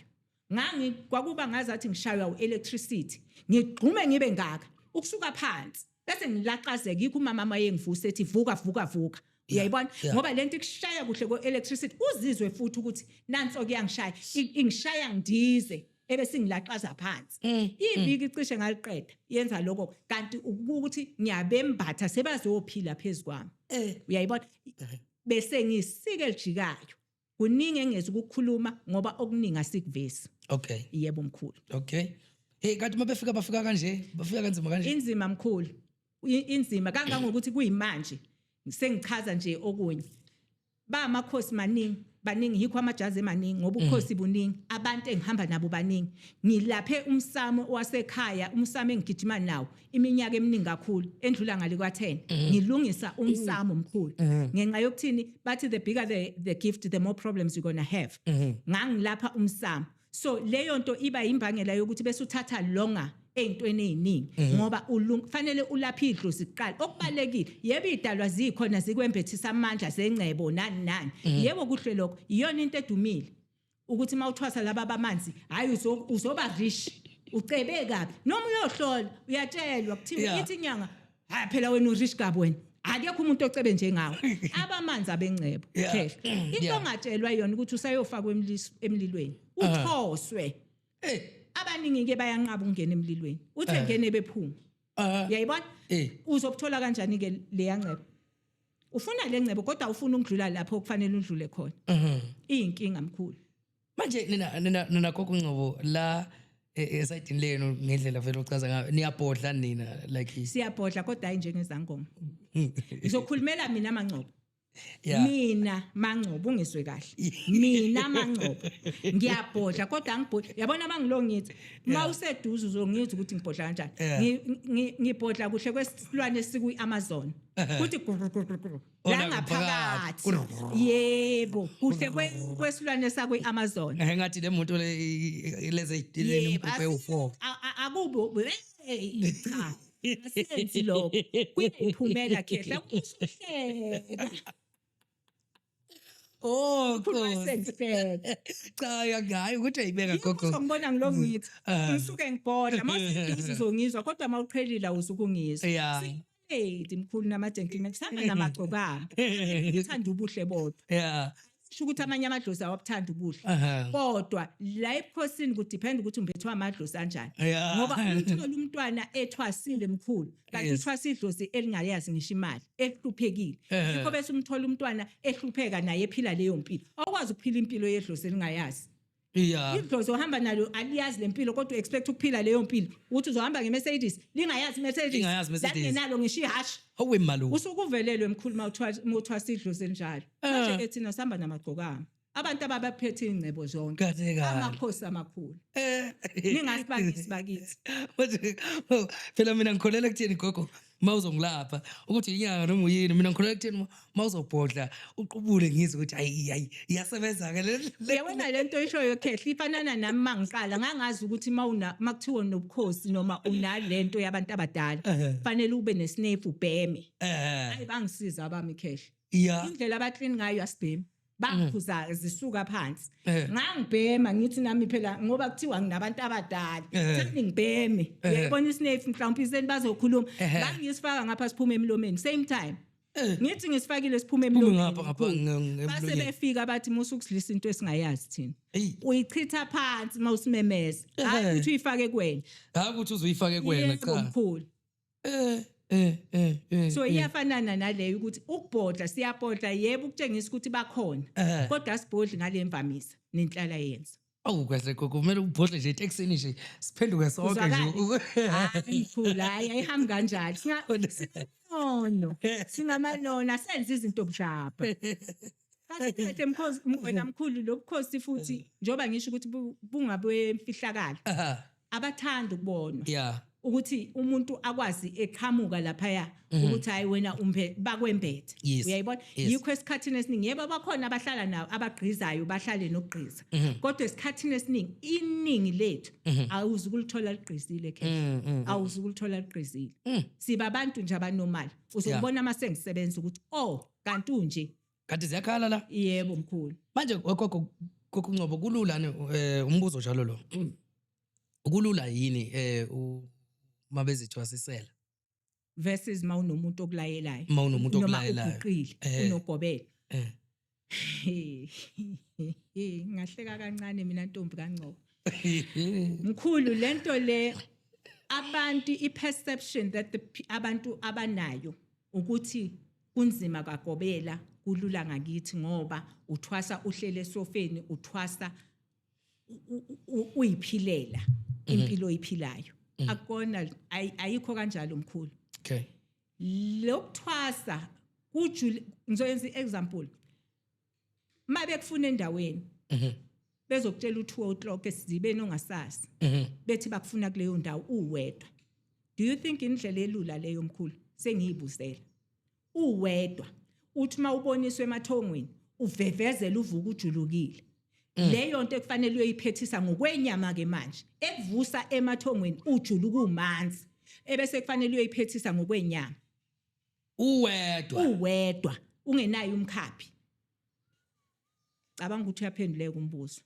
Ngangi kwakuba ngazathi ngishaywa u-electricity, ngigxume ngibe ngaka ukusuka phansi bese ngilaqazeka. Yikho umama mayengivusa ethi, "Vuka, vuka, vuka." Uyayibona? Ngoba lento ikushaya kuhle kwe-electricity, uzizwe futhi ukuthi nanso kuyangishaya, ingishaya ngidize ebese ngilaqaza phansi. Iviki cishe ngaliqeda yenza lokho, kanti ukuthi ngiyabembatha sebazophila phezu kwami. Uyayibona? Bese ngisike elijikayo. Kuningi engezi ukukhuluma ngoba okuningi asikuvesi. Yebo, mkhulu. Okay, hey, kanti uma befika bafika kanje, bafika kanzima kanje? Inzima, mkhulu. Inzima kangangokuthi kuyimanje sengichaza nje okunye, ba amakhosi maningi, baningi, yikho amajazi emaningi, ngoba ubukhosi buningi, abantu engihamba nabo baningi. Ngilaphe umsamo wasekhaya, umsamo engigijima nawo iminyaka eminingi kakhulu endlula ngale kwa-10, ngilungisa umsamo, mkhulu, ngenxa yokuthini? Bathi the bigger the gift, the more problems you're gonna have. Ngangilapha umsamo, so leyo nto iba imbangela yokuthi bese uthatha longer ey'ntweni ey'ningi, ngoba fanele ulaphe idlozi kuqala okubalekile. Yebo, iy'dalwa zikhona zikwembethisa amandla zengcebo, nani nani. Yebo, kuhle lokho, iyona into edumile ukuthi uma uthwasa laba bamanzi, hhayi, uzoba rich, ucebe kabi. Noma uyohlola uyatshelwa kuthiwa ithi inyanga, "Hayi phela wena u-rich kabi wena, akekho umuntu ocebe njengawe." Abamanzi abengcebo, khehla, into ongatshelwa yona ukuthi usayofakwa emlilweni, uthoswe. Abaningi-ke bayanqaba ukungena emlilweni, uthi engene bephuma. Uyayibona? Uzokuthola kanjani-ke leya ngcebo? Ufuna le ngcebo kodwa ufuna ukudlula lapho okufanele udlule khona. Iyinkinga, mkhulu. Manje nina gogo Ngcobo, la esayidini lenu, ngendlela vele uchaza ngayo, niyabhodla nina like? Siyabhodla, kodwa hayi njengezangoma. Ngizokhulumela mina Mangcobo. Mina Mangcobo, ungizwe kahle, mina Mangcobo ngiyabhodla, kodwa angibhodli. Yabona, mangilo ngithi mawuseduze uzongizwa ukuthi ngibhodla kanjani. Ngibhodla kuhle kwesilwane esikwi-Amazon, kuthi gru, gru, gru, gru la Ona ngaphakathi. Ngaphakathi. Yebo, kuhle kwesilwane sakwi-Amazon. Ngathi le moto le leze Yebo, nemgubhe u4. Akubo, hey, cha, asenzi lokho, kuyayiphumela khehla, kusuhleka. Oh, Khuluma. Nkosi. Sengihleka. Cha, hayi ukuthi ayibeka, gogo. Uzongibona ngilo ngithi ngisuke ngibhodla, mawuseduze uzongizwa, kodwa mawuqhelile awuzukungizwa. Lady, mkhulu nama-gentleman, sihamba namagcokama, uthanda ubuhle bodwa. Sho ukuthi amanye amadlozi awabuthanda ubuhle, kodwa la ebukhosini ku-depend ukuthi umbethwe amadlozi anjani, ngoba umthola umntwana ethwasile, mkhulu, kanti uthwasa idlozi elingayazi ngisho imali, ehluphekile. Yikho bese umthola umntwana ehlupheka naye, ephila leyo mpilo. Awukwazi ukuphila impilo yedlozi elingayazi. Idlozi ohamba nalo aliyazi le mpilo, kodwa u-expect ukuphila leyo mpilo, ukuthi uzohamba nge-Mercedes, lingayazi i-Mercedes. Lingayazi i-Mercedes. Lalingenalo ngisho ihashi. Hawe malume. Usuke uvelelwe, mkhulu, uma uthwasa idlozi elinjalo. Manje-ke thina sihamba namagcokama, abantu ababaphethe iy'ngcebo zonke. Kahle kahle. Amakhosi amakhulu. Ningasibangisi bakithi. Manje phela mina ngikholela kutheni, gogo, mawuzongilapha ukuthi inyanga noma uyini, mina ngikholela kutheni mawuzobhodla uqubule ngizwe ukuthi hayi hayi, iyasebenza ke le. Uyabona le nto oyishoyo, khehla, ifanana nami. Mangiqala ngangazi ukuthi mawuna makuthiwa nobukhosi noma unalento yabantu abadala, fanele ube nesinefu, ubheme. Hayi, bangisiza abami, khehla. Indlela aba-clean ngayo, asibhemi. Bangiphuza zisuka phansi. Eh. Ngangibhema, ngithi nami phela ngoba kuthiwa nginabantu abadala, thani ngibheme. Uyayibona isnuff, mhlawumbe iseni bazokhuluma. Ngangisifaka ngapha, siphume emlomeni same time. Ngithi ngisifakile, siphume Siphume emlomeni. ngapha, ngapha, Mkhulu. emlonyeni. Base befika bathi, "Musa ukusidlisa into esingayazi thina." Eyi. Uyichitha phansi mawusimemeza, hayi ukuthi uyifake kuwena. Hayi ukuthi uzoyifake kuwena. Yebo, Cha. mkhulu. eh eh eh eh So iyafanana naleyo ukuthi ukubhodla, siyabhodla yebo, ukutshengisa ukuthi bakhona, kodwa asibhodli ngale mvamisa nenhlala yenza. Awu kahle gogo, kumele ubhodle nje etekisini nje, siphenduke sonke nje. Kuzwakale. Hayi mkhulu, hayi, ayihambi kanjalo. Singamanono, singamanono, asenze izinto bushapha kahle kahle mkhosi wena mkhulu. Lo bukhosi futhi, njengoba ngisho ukuthi bungabemfihlakalo, abathanda ukubonwa ukuthi umuntu akwazi eqhamuka laphaya ukuthi hayi wena umphe bakwembethe. Uyayibona? Yes. Yikho esikhathini esiningi, yebo, bakhona abahlala nawo abagqizayo, bahlale nokugqiza, kodwa esikhathini esiningi iningi lethu awuzi ukulithola ligqizile khe, awuzi ukulithola ligqizile. Siba abantu nje abanormal, uzobona mase ngisebenza ukuthi oh, kanti unje. Kanti ziyakhala la. Yebo mkhulu. Manje gogo, gogo Ngcobo, kulula ne umbuzo njalo lo, kulula yini mabezithwasisela Versus mawunomuntu okulayelayo? Mawunomuntu Noma okulayelayo. uguqile, unogobela. Ngahleka kancane mina, ntombi kaNgcobo. Mkhulu, lento le abantu i-perception that abantu abanayo ukuthi kunzima kagobela, kulula ngakithi ngoba uthwasa uhlele esofeni, uthwasa uyiphilela impilo oyiphilayo. Akukona, ayikho kanjalo mkhulu. Lokuthwasa kujule. Ngizoyenza i-example. Mabe kufuna endaweni, bezokutshela u2 o'clock esizibeni ongasazi, bethi bakufuna kuleyo ndawo uwedwa. Do you think indlela elula leyo mkhulu? Sengiyibuzela, uwedwa, uthi mawuboniswe emathongweni uvevezela, uvuka ujulukile, leyo nto ekufanele uyoyiphethisa ngokwenyama ke manje ekuvusa emathongweni ujuluka umanzi, ebese kufanele uyoyiphethisa ngokwenyama. Uwedwa? Uwedwa, ungenayo umkhaphi. Cabanga ukuthi uyaphenduleka umbuzo.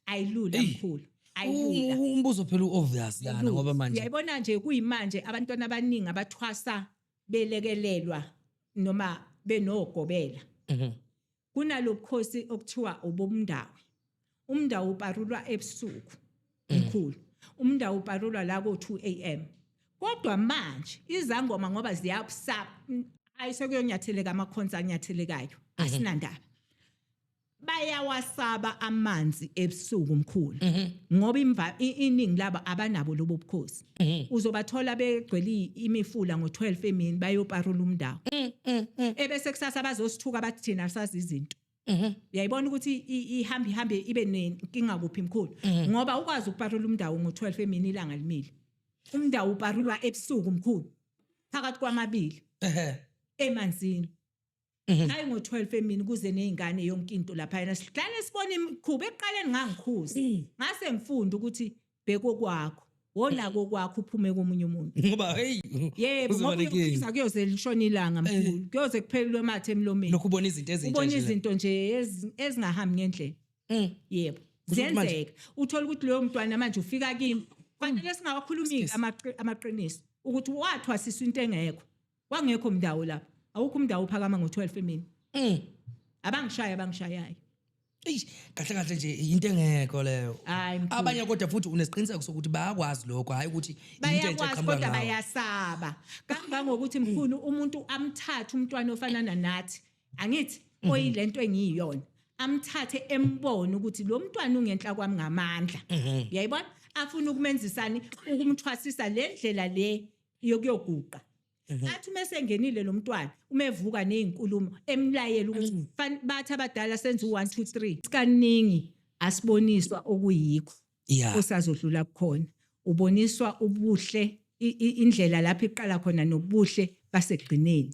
Ayilula mkhulu, ayilula. Umbuzo phela u-obvious lana ngoba manje Uyayibona nje, kuyimanje abantwana abaningi abathwasa belekelelwa noma benogobela. Kunalobukhosi okuthiwa ubomndawo. Umndawo uparulwa ebusuku mkhulu, umndawo uparulwa la ko 2 am. Kodwa manje izangoma ngoba ziyabusaba, ayisekuyonyatheleka amakhonsa anyathelekayo, asinandaba, bayawasaba amanzi ebusuku mkhulu, ngoba iningi labo abanabo lobo bukhosi. Uzobathola begcwele imifula ngo12 emini bayoparula umndawo, ebese kusasa bazosithuka bathi thina asazi izinto. Uyayibona ukuthi ihambe ihambe ibe nenkinga kuphi mkhulu? Ngoba ukwazi ukuparula umndawo ngo12 emini ilanga limile. Umndawo uparulwa ebusuku mkhulu, phakathi kwamabili, emanzini, hayi ngo-12 emini kuze ney'ngane yonke into laphayana. Sihlale sibona imikhuba. Ekuqaleni ngangikhuza, ngase ngifunda ukuthi bhekokwakho wonako kwakho, uphume komunye umuntu. Ngoba hey, Yebo. uzoba Ngoba nenkinga. uyokhuza kuyoze lishona ilanga mkhulu, kuyoze kuphelelwe amathe emlomeni. Lokhu ubona izinto ezintsha Ubona nje la. izinto nje ezingahambi ngendlela. Yebo. Kusho ukuthi manje- Ziyenzeka, uthola ukuthi loyo mntwana manje ufika kimi, fanele singawakhulumi Excuse. amaqiniso ukuthi wathwasiswa into engekho, kwangekho mndawo lapha, awukho umndawo uphakama ngo-12 emini. Abangishaya abangishayayo. Eish, kahle kahle nje into engekho leyo. Hayi mkhulu. Abanye kodwa futhi unesiqiniseko sokuthi bayakwazi lokho, hayi ukuthi into entsha Bayakwazi, eqhamuka kodwa ngawo. Bayasaba kangangokuthi mkhulu, umuntu amthathe umntwana ofanana nathi, angithi oyilento engiyiyona, amthathe embone ukuthi lo mntwana ungenhla kwami ngamandla, uyayibona, afuna ukumenzisani, ukumthwasisa le ndlela le yokuyoguqa. Athi uma esengenile lo mntwana, uma evuka nezinkulumo emlayela ukuthi bathi abadala senze u1 2 3. Kaningi asiboniswa okuyikho osazodlula kukhona. Uboniswa ubuhle, indlela lapho iqala khona nobuhle basekugcineni.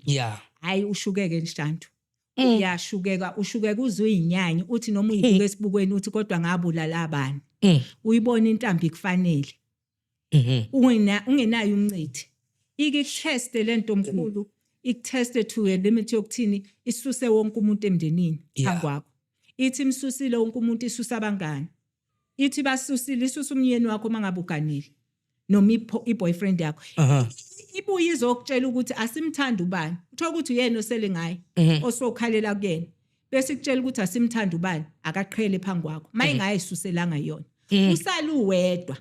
Hayi, ushukeke nhlanthu, uyashukeka, ushukeka uze uyinyanya, uthi noma uyibuka esibukweni uthi kodwa ngabulala abani. Uyibona intambi kufanele ungenayo umncithi, ikuteste lento mkhulu, ikuteste to a limit yokuthini, isuse wonke umuntu emndenini phambi kwakho. Ithi imsusile wonke umuntu, isusa abangani. Ithi basusile, isusa umyeni wakho mangabe uganile noma i-boyfriend yakho. Ibuye izokutshela ukuthi asimthandi ubani, uthola ukuthi uyena osele ngaye osokhalela kuyena, bese ikutshela ukuthi asimthandi ubani, akaqhele phambi kwakho mayingayisuselanga yona, usale uwedwa.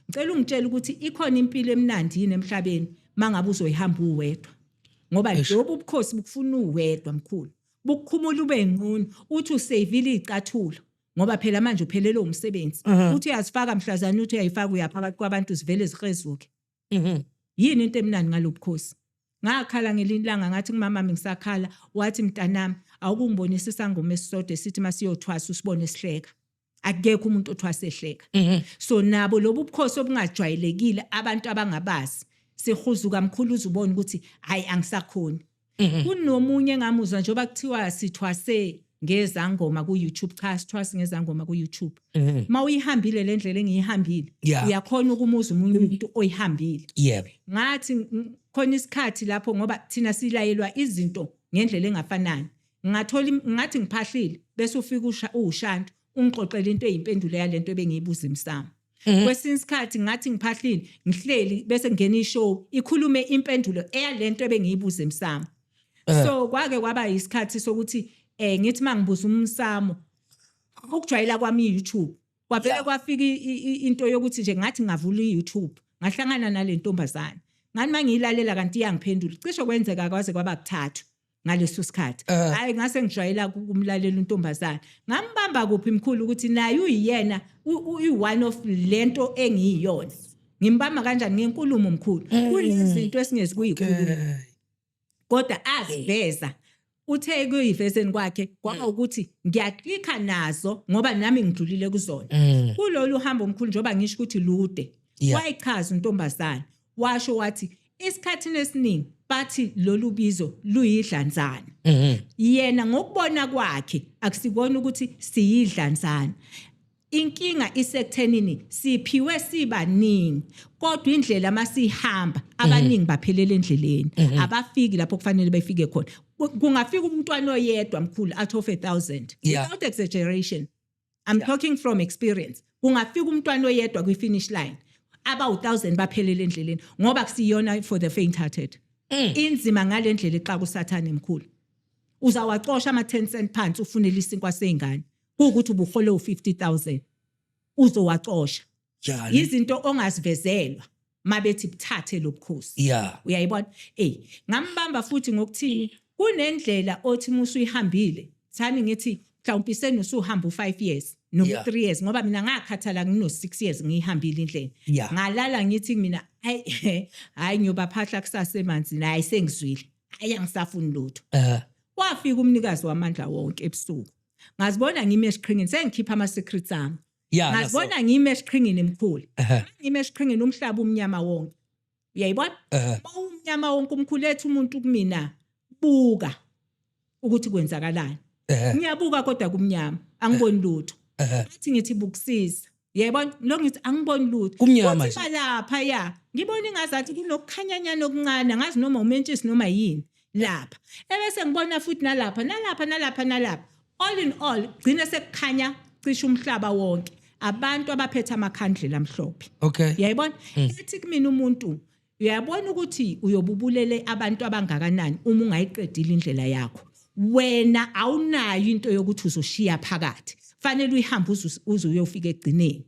Ngicela ungitshele ukuthi ikhona impilo emnandi yini emhlabeni mangabe uzoyihamba uwedwa, ngoba lobu bukhosi bukufuna uwedwa mkhulu, bukukhumula ube ngqunu, uthi useyivile izicathulo ngoba phela manje uphelelwe umsebenzi, uthi uyazifaka mhlazana, uthi uyayifaka uyaphakathi kwabantu zivele zihezuke. Yini into emnandi ngalobukhosi? Ngakhala ngelinye ilanga, ngathi kumama ngisakhala, wathi mntanami awukungibonisa isangoma esisodwa esithi masiyothwasa usibone sihleka. Akekho umuntu othwasa ehleka. So nabo lobu bukhosi obungajwayelekile abantu abangabazi, sihuzuka mkhulu uzubona ukuthi hayi angisakhoni. Kunomunye engamuzwa njengoba kuthiwa sithwase ngezangoma ku YouTube, cha sithwase ngezangoma ku YouTube. Mawuyihambile le ndlela engiyihambile, uyakhona ukumuza umunye umuntu oyihambile. Ngathi khona isikhathi lapho ngoba thina silayelwa izinto ngendlela engafanani, ngathola ngathi ngiphahlile bese ufika uwushantu ungixoxela into eyimpendulo yalento ebengiyibuza emsamo. Kwesinye isikhathi ngathi ngiphahlile ngihleli bese ngena ishow ikhulume impendulo eyalento ebengiyibuza emsamo. So kwake kwaba isikhathi sokuthi ngithi mangibuza umsamo, ukujwayela kwami iYouTube, kwavele kwafika into yokuthi nje ngathi ngavula iYouTube, ngahlangana nale ntombazana, ngathi mangiyilalela kanti iyangiphendula. Cishe kwenzeka kwaze kwaba kuthathu ngaleso sikhathi. Hayi, ngase ngijwayela ukumlalela untombazana. Ngambamba kuphi mkhulu ukuthi naye uyiyena uyi-one of lento engiyiyona? Ngimbamba kanjani ngenkulumo mkhulu? Kunezinto esingezi kuyikhuluma, kodwa aziveza. Uthe kuyivezeni kwakhe kwaba ukuthi ngiyaklikha nazo ngoba nami ngidlulile kuzona kulolu hambo omkhulu, njengoba ngisho ukuthi lude. Wayichaza untombazana, washo wathi esikhathini esiningi bathi lolu bizo luyidlanzana. Yena ngokubona kwakhe akusikona ukuthi siyidlanzana, inkinga isekuthenini siphiwe sibaningi, kodwa indlela masihamba abaningi baphelela endleleni, abafiki lapho kufanele befike khona. Kungafika umntwana oyedwa mkhulu out of 1000. Without exaggeration, I'm talking from experience, kungafika umntwana oyedwa kwi-finish line, abawu-1000 baphelele endleleni, ngoba kusiyona for the faint hearted. Inzima ngale ndlela exaka usathane mkhulu. Uzawacosha ama-10 cent phansi ufunele isinkwa sey'ngane, kuwukuthi ubuhole u-50 000, uzowacosha. Izinto ongazivezelwa mabethi buthathe lobukhosi. Uyayibona? Ngambamba futhi ngokuthini? Kunendlela othi musu uyihambile, thani ngithi mhlawumbe senusuhamba u5 years noma 3 years, ngoba mina ngakhathala ngino 6 years ngiyihambile indlela. Ngalala ngithi mina hayi hayi, ngiyobaphahla kusasa emanzini, hayi sengizwile, hayi angisafuni lutho. Wafika umnikazi wamandla wonke ebusuku, ngazibona ngimi esiqhingini sengikhipha ama secrets ami. Ngazibona ngimi esiqhingini emkhulu. Ngimi esiqhingini, umhlaba umnyama wonke, uyayibona? Umnyama wonke umkhulu, ethi umuntu kumina buka ukuthi kwenzakalani. Ngiyabuka kodwa kumnyama, angiboni lutho. Athi ngithi bukusisa, yayibona lo, ngithi angiboni lutho. Kumnyama. Uthi balapha ya, ngibona ingazathi kunokukhanyanyana okuncane, angazi noma umentshisi noma yini lapha, ebese ngibona futhi nalapha nalapha nalapha nalapha. All in all gcine sekukhanya cishe umhlaba wonke, abantu abaphethe amakhandlela amhlophe. Uyayibona? Ethi kumina umuntu, uyabona ukuthi uyobubulele abantu abangakanani uma ungayiqedile indlela yakho. Wena awunayo into yokuthi uzoshiya phakathi, fanele uyihambe uze uyofika ekugcineni,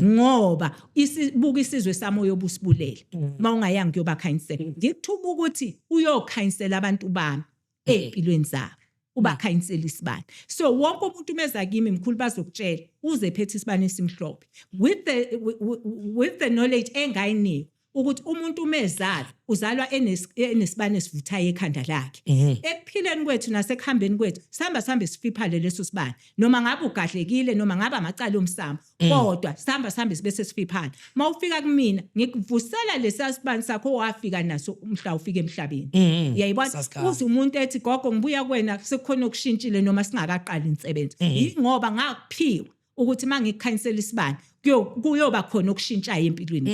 ngoba isibuka isizwe sami oyobusibulele mawungayanga kuyobakhanyisela. Ngikuthuma ukuthi uyokhanyisela abantu bami ey'mpilweni zabo, ubakhanyisela isibane. So wonke umuntu umeza kimi mkhulu, bazokutshela uze phethe isibane esimhlophe with the knowledge engayinikwa ukuthi umuntu umezala uzalwa enesibane esivuthayo ekhanda lakhe. Ekuphileni kwethu nasekuhambeni kwethu sihamba sihambe sifiphale leso sibane, noma ngabe ugadlekile noma ngabe amacala omsamo, kodwa sihamba sihambe sibe sesifiphala. Mawufika kumina ngikuvusela lesa sibane sakho owafika naso umhla ufika emhlabeni. Uyayibona? Sasikhanya. Uze umuntu ethi gogo ngibuya kuwena sekukhona okushintshile noma singakaqali insebenzo, yingoba ngakuphiwa ukuthi mangikukhanyisela isibane kuyoba khona okushintshayo empilweni.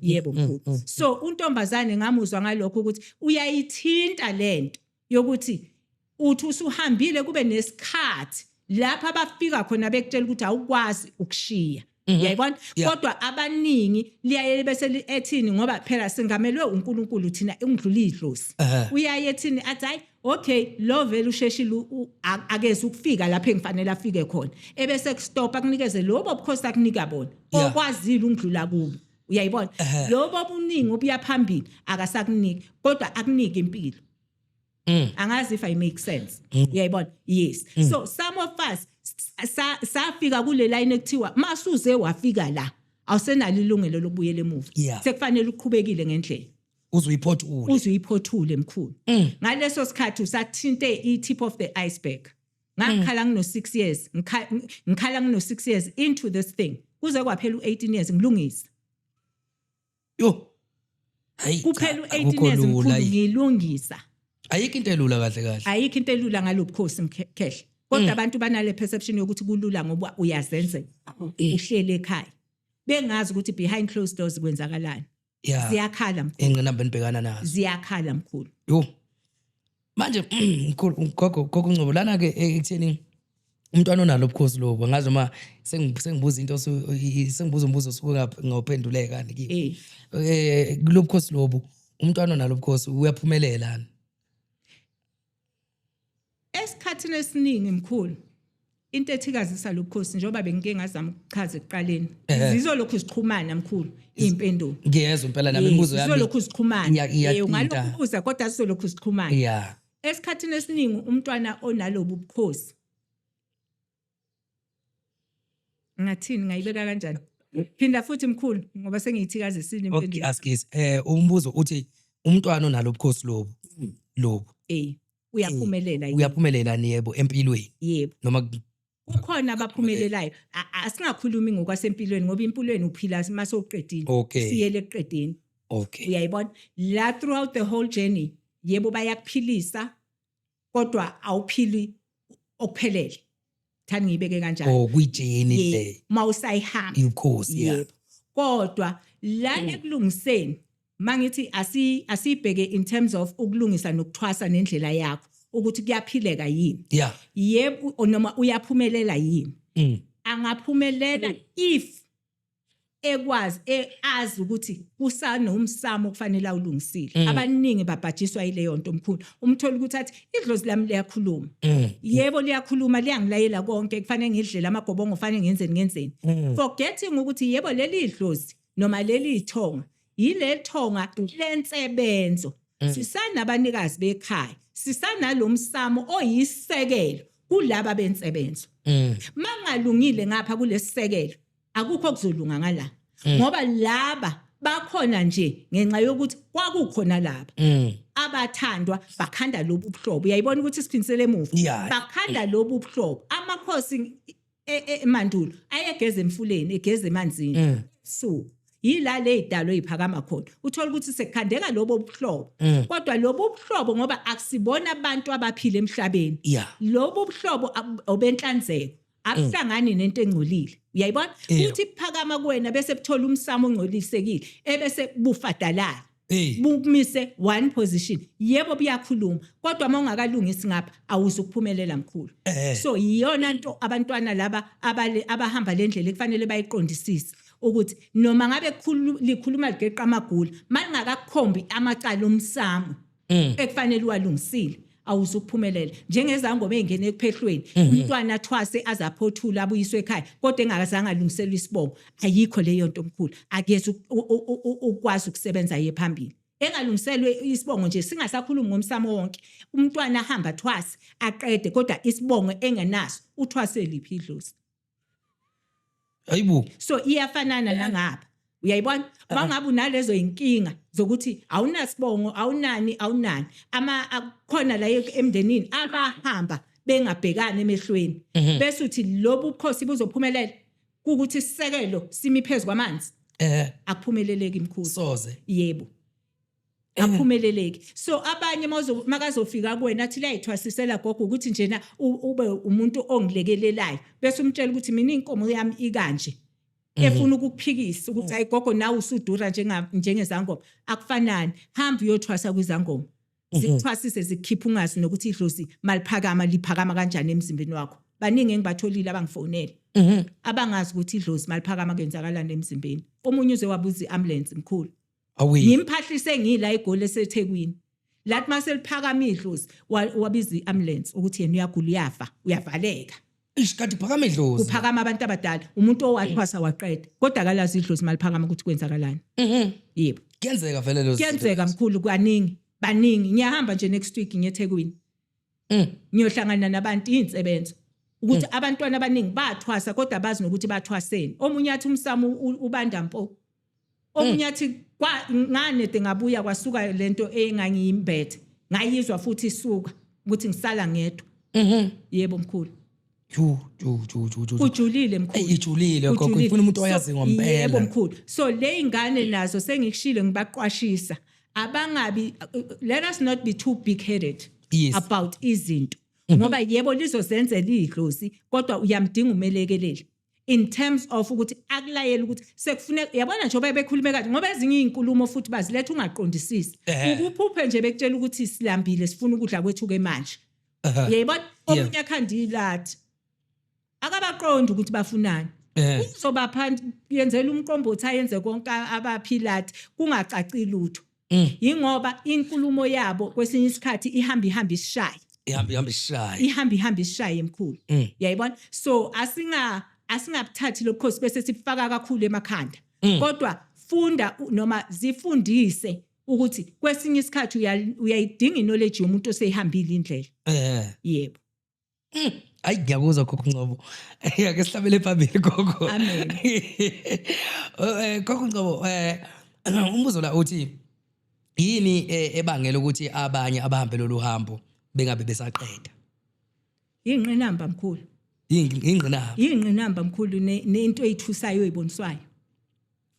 Yebo mkhulu. So untombazane ngamuzwa ngalokho ukuthi uyayithinta lento yokuthi uthi usuhambile kube nesikhathi. Lapha abafika khona bekutshela ukuthi awukwazi ukushiya. Uyayibona? Kodwa abaningi liyaye bese ethini, ngoba phela singamelwe uNkulunkulu thina, ungidlula idlozi. Uyaye ethini, athi hayi, okay, lo vele usheshile, akeze ukufika lapho engifanele afike khona, ebese kustopa, akunikeze lobo bukhosi akunika bona okwazile ungidlula kubo. Uyayibona? Lobo buningi obuya phambili akasakuniki, kodwa akunike impilo. Angazi if I make sense. Uyayibona? Yes. So some of us safika kule line ekuthiwa masuze wafika la, awusenalo ilungelo lokubuyela emuva. Sekufanele uqhubekile ngendlela. Uzuyiphothule. Uze uyiphothule, mkhulu. Ngaleso sikhathi usathinte i-tip of the iceberg. Ngakhala ngino 6 years, ngikhala ngino 6 years into this thing, kuze kwaphela u18 years ngilungisa. Yo, hayi. Kuphela Cha, u18 akukho years, lula, mkhulu, ayi. ngilungisa. Ayikho into elula kahle kahle. Ayikho into elula ngalobukhosi, mkhehle, kodwa abantu banale perception yokuthi kulula ngoba uyazenzela, uhlele ekhaya, bengazi ukuthi behind closed doors kwenzakalani. Ziyakhala, mkhulu. Ingqinamba enibhekana nazo. Ziyakhala, mkhulu. Yo, manje mkhulu, gogo Ngcobo, lana ke ekutheni umntwana onalo ubukhosi lobo, angazi noma sengibuza into, sengibuza umbuzo osuke ngawuphenduleka kiwo. Kulo bukhosi lobu, umntwana onalo ubukhosi uyaphumelela? Esikhathini esiningi, mkhulu, into ethikazisa lobukhosi, njengoba bengike ngazama ukuchaza ekuqaleni, zizolokhu zixhumana, mkhulu, iy'mpendulo. Ngiyezwa impela nami, imibuzo yami Zizolokhu zixhumana. Iyathinta. Ungalokhu ubuza, kodwa zizolokhu zixhumana. Esikhathini esiningi umntwana onalobu bukhosi, ngathini, ngayibeka kanjani? Phinda futhi, mkhulu, ngoba sengiyithikazisile Okay. impendulo. Askies, umbuzo uthi umntwana onalo ubukhosi lobu Uyaphumelela yini? Uyaphumelela yebo empilweni? Yebo. Noma Kukhona abaphumelelayo. Asingakhulumi ngokwasempilweni, ngoba impilweni uphila mase uqedile. Siyele ekuqedeni. Uyayibona la, throughout the whole journey, yebo, bayakuphilisa, kodwa awuphili okuphelele, thani ngiyibeke kanjalo. Oh, kwi-journey le. Mawusayihamba. Ubukhosi, yeah. Yebo, kodwa la ekulungiseni, mangithi asibheke in terms of ukulungisa nokuthwasa nendlela yakho ukuthi kuyaphileka yini. Yebo, noma uyaphumelela yini? Angaphumelela if ekwazi azi ukuthi kusanomsamo okufanele awulungisile. Abaningi babhajiswa yileyo nto, mkhulu. Umthola ukuthi athi idlozi lami liyakhuluma. Yebo, liyakhuluma, liyangilayela konke, kufanele ngidlele amagobongo, kufanele ngenzeni, ngenzeni, forgetting ukuthi yebo, leli idlozi noma leli ithonga, yile thonga lensebenzo, sisanabanikazi bekhaya, sisanalomsamo oyisekelo kulaba bensebenzo. Mangalungile ngapha kulesisekelo, akukho kuzolunga ngala, ngoba laba bakhona nje ngenxa yokuthi kwakukhona laba abathandwa, bakhanda lobu buhlobo. Uyayibona ukuthi siphindisele emuva? Bakhanda lobu buhlobo. Amakhosi emandulo ayegeza emfuleni, egeza emanzini. So yila le idalo eziphakama khona, uthola ukuthi sekukhandeka lobo buhlobo. Kodwa lobo buhlobo, ngoba akusibona abantu abaphila emhlabeni, lobo buhlobo obenhlanzeko abuhlangani nento engcolile. Uyayibona? Uthi kuphakama kuwena bese buthola umsamo ongcolisekile, ebese bufadalala, bukumise one position. Yebo, buyakhuluma, kodwa uma ungakalungisi ngapha, awuzukuphumelela, mkhulu. So iyona nto abantwana laba abahamba le ndlela ekufanele bayiqondisise, ukuthi noma ngabe likhuluma ligeqa amagula, malingakakukhombi amacala omsamo ekufanele uwalungisile, awuzukuphumelela. Njengezangoma ey'ngene ekuphehlweni, umntwana athwase aze aphothule, abuyiswe ekhaya, kodwa engakazange alungiselwe isibongo. Ayikho leyo nto, mkhulu. Akeze ukwazi ukusebenza ye phambili engalungiselwe isibongo nje, singasakhulumi ngomsamo wonke. Umntwana ahamba athwase aqede, kodwa isibongo engenaso, uthwase liphi idlozi? Hayibo. So iyafanana nangapha. Uyayibona? Mangabe unalezo inkinga zokuthi awunasibongo, awunani, awunani, ama khona la emndenini abahamba bengabhekani emehlweni, bese uthi lobu bukhosi buzophumelela, kukuthi isisekelo simi phezulu kwamanzi. Akuphumeleleki, mkhulu. Soze. Yebo, aphumeleleki. So abanye makazofika kuwena athi layithwasisela gogo ukuthi njena ube umuntu ongilekelelayo, bese umtshela ukuthi mina inkomo yami ikanje, efuna ukukuphikisa ukuthi hayi gogo, nawe usudura njengezangoma, akufanani, hamba uyothwasa kwizangoma, zikuthwasise, zikukhipha ungazi nokuthi idlozi maliphakama liphakama kanjani emzimbeni wakho. Baningi engibatholile abangifonele abangazi ukuthi idlozi maliphakama kwenzakalani emzimbeni. Omunye uze wabuza i-ambulance, mkhulu. Awi. Ngimphahlise ngila eGoli eseThekwini, lathi mase liphakama idlozi wabiza i-ambulance ukuthi yena uyagula, uyafa, uyavaleka. Ish, kanti phakama idlozi. Kuphakama abantu abadala. Umuntu owathwasa waqeda, kodwa akalazi idlozi maliphakama ukuthi kwenzakalani. Yebo. Kuyenzeka vele lezo. Kuyenzeka, mkhulu, kaningi, baningi. Ngiyahamba nje next week ngeThekwini, ngiyohlangana nabantu, iy'nsebenzo ukuthi abantwana abaningi bathwasa kodwa bazi nokuthi bathwaseni. Omunye athi umsamo ubanda mpo, omunye athi nganede ngabuya kwasuka lento engangiyimbethe, ngayizwa futhi isuka ukuthi ngisala ngedwa. Yebo, mkhulu. Ju ju ju ju ju. Ujulile, mkhulu. Ey, ijulile, gogo. Ujulile. Ifuna umuntu oyazi ngompela. Yebo, mkhulu. So le ingane nazo sengikushilo, ngibaqwashisa abangabi, let us not be too big headed about izinto, ngoba yebo, lizozenzela idlozi, kodwa uyamdinga umelekeleli in terms of ukuthi akulayele ukuthi sekufuneka, yabona, njengoba bekhulume kade, ngoba ezinye izinkulumo futhi baziletha ungaqondisisi. Ukuphuphe nje bekutshela ukuthi silambile, sifuna ukudla kwethu ke manje, uyayibona? Omunye akhanda ilathi, akabaqondi ukuthi bafunani. Uzoba phansi, yenzela umqombothi, ayenze konke, abaphilathi, kungacaci lutho. Yingoba inkulumo yabo kwesinye isikhathi ihamba ihamba isishaye. Ihamba ihamba ishaye. Ihamba ihamba isishaye, emkhulu. Uyayibona? So asingabuthathi lobukhosi bese sifaka kakhulu emakhanda. Kodwa funda noma zifundise ukuthi kwesinye isikhathi uyayidinga iknowledge yomuntu oseyihambile indlela. Yebo. Hayi, ngiyakuzwa, Gogo Ngcobo. Ake sihlabele phambili, gogo. Amen. Gogo Ngcobo, umbuzo la uthi yini ebangela ukuthi abanye abahambe lolu hambo bengabe besaqeda? Ingqinamba, mkhulu. Ingqinamba. Ingqinamba, mkhulu, nento eyithusayo oyiboniswayo.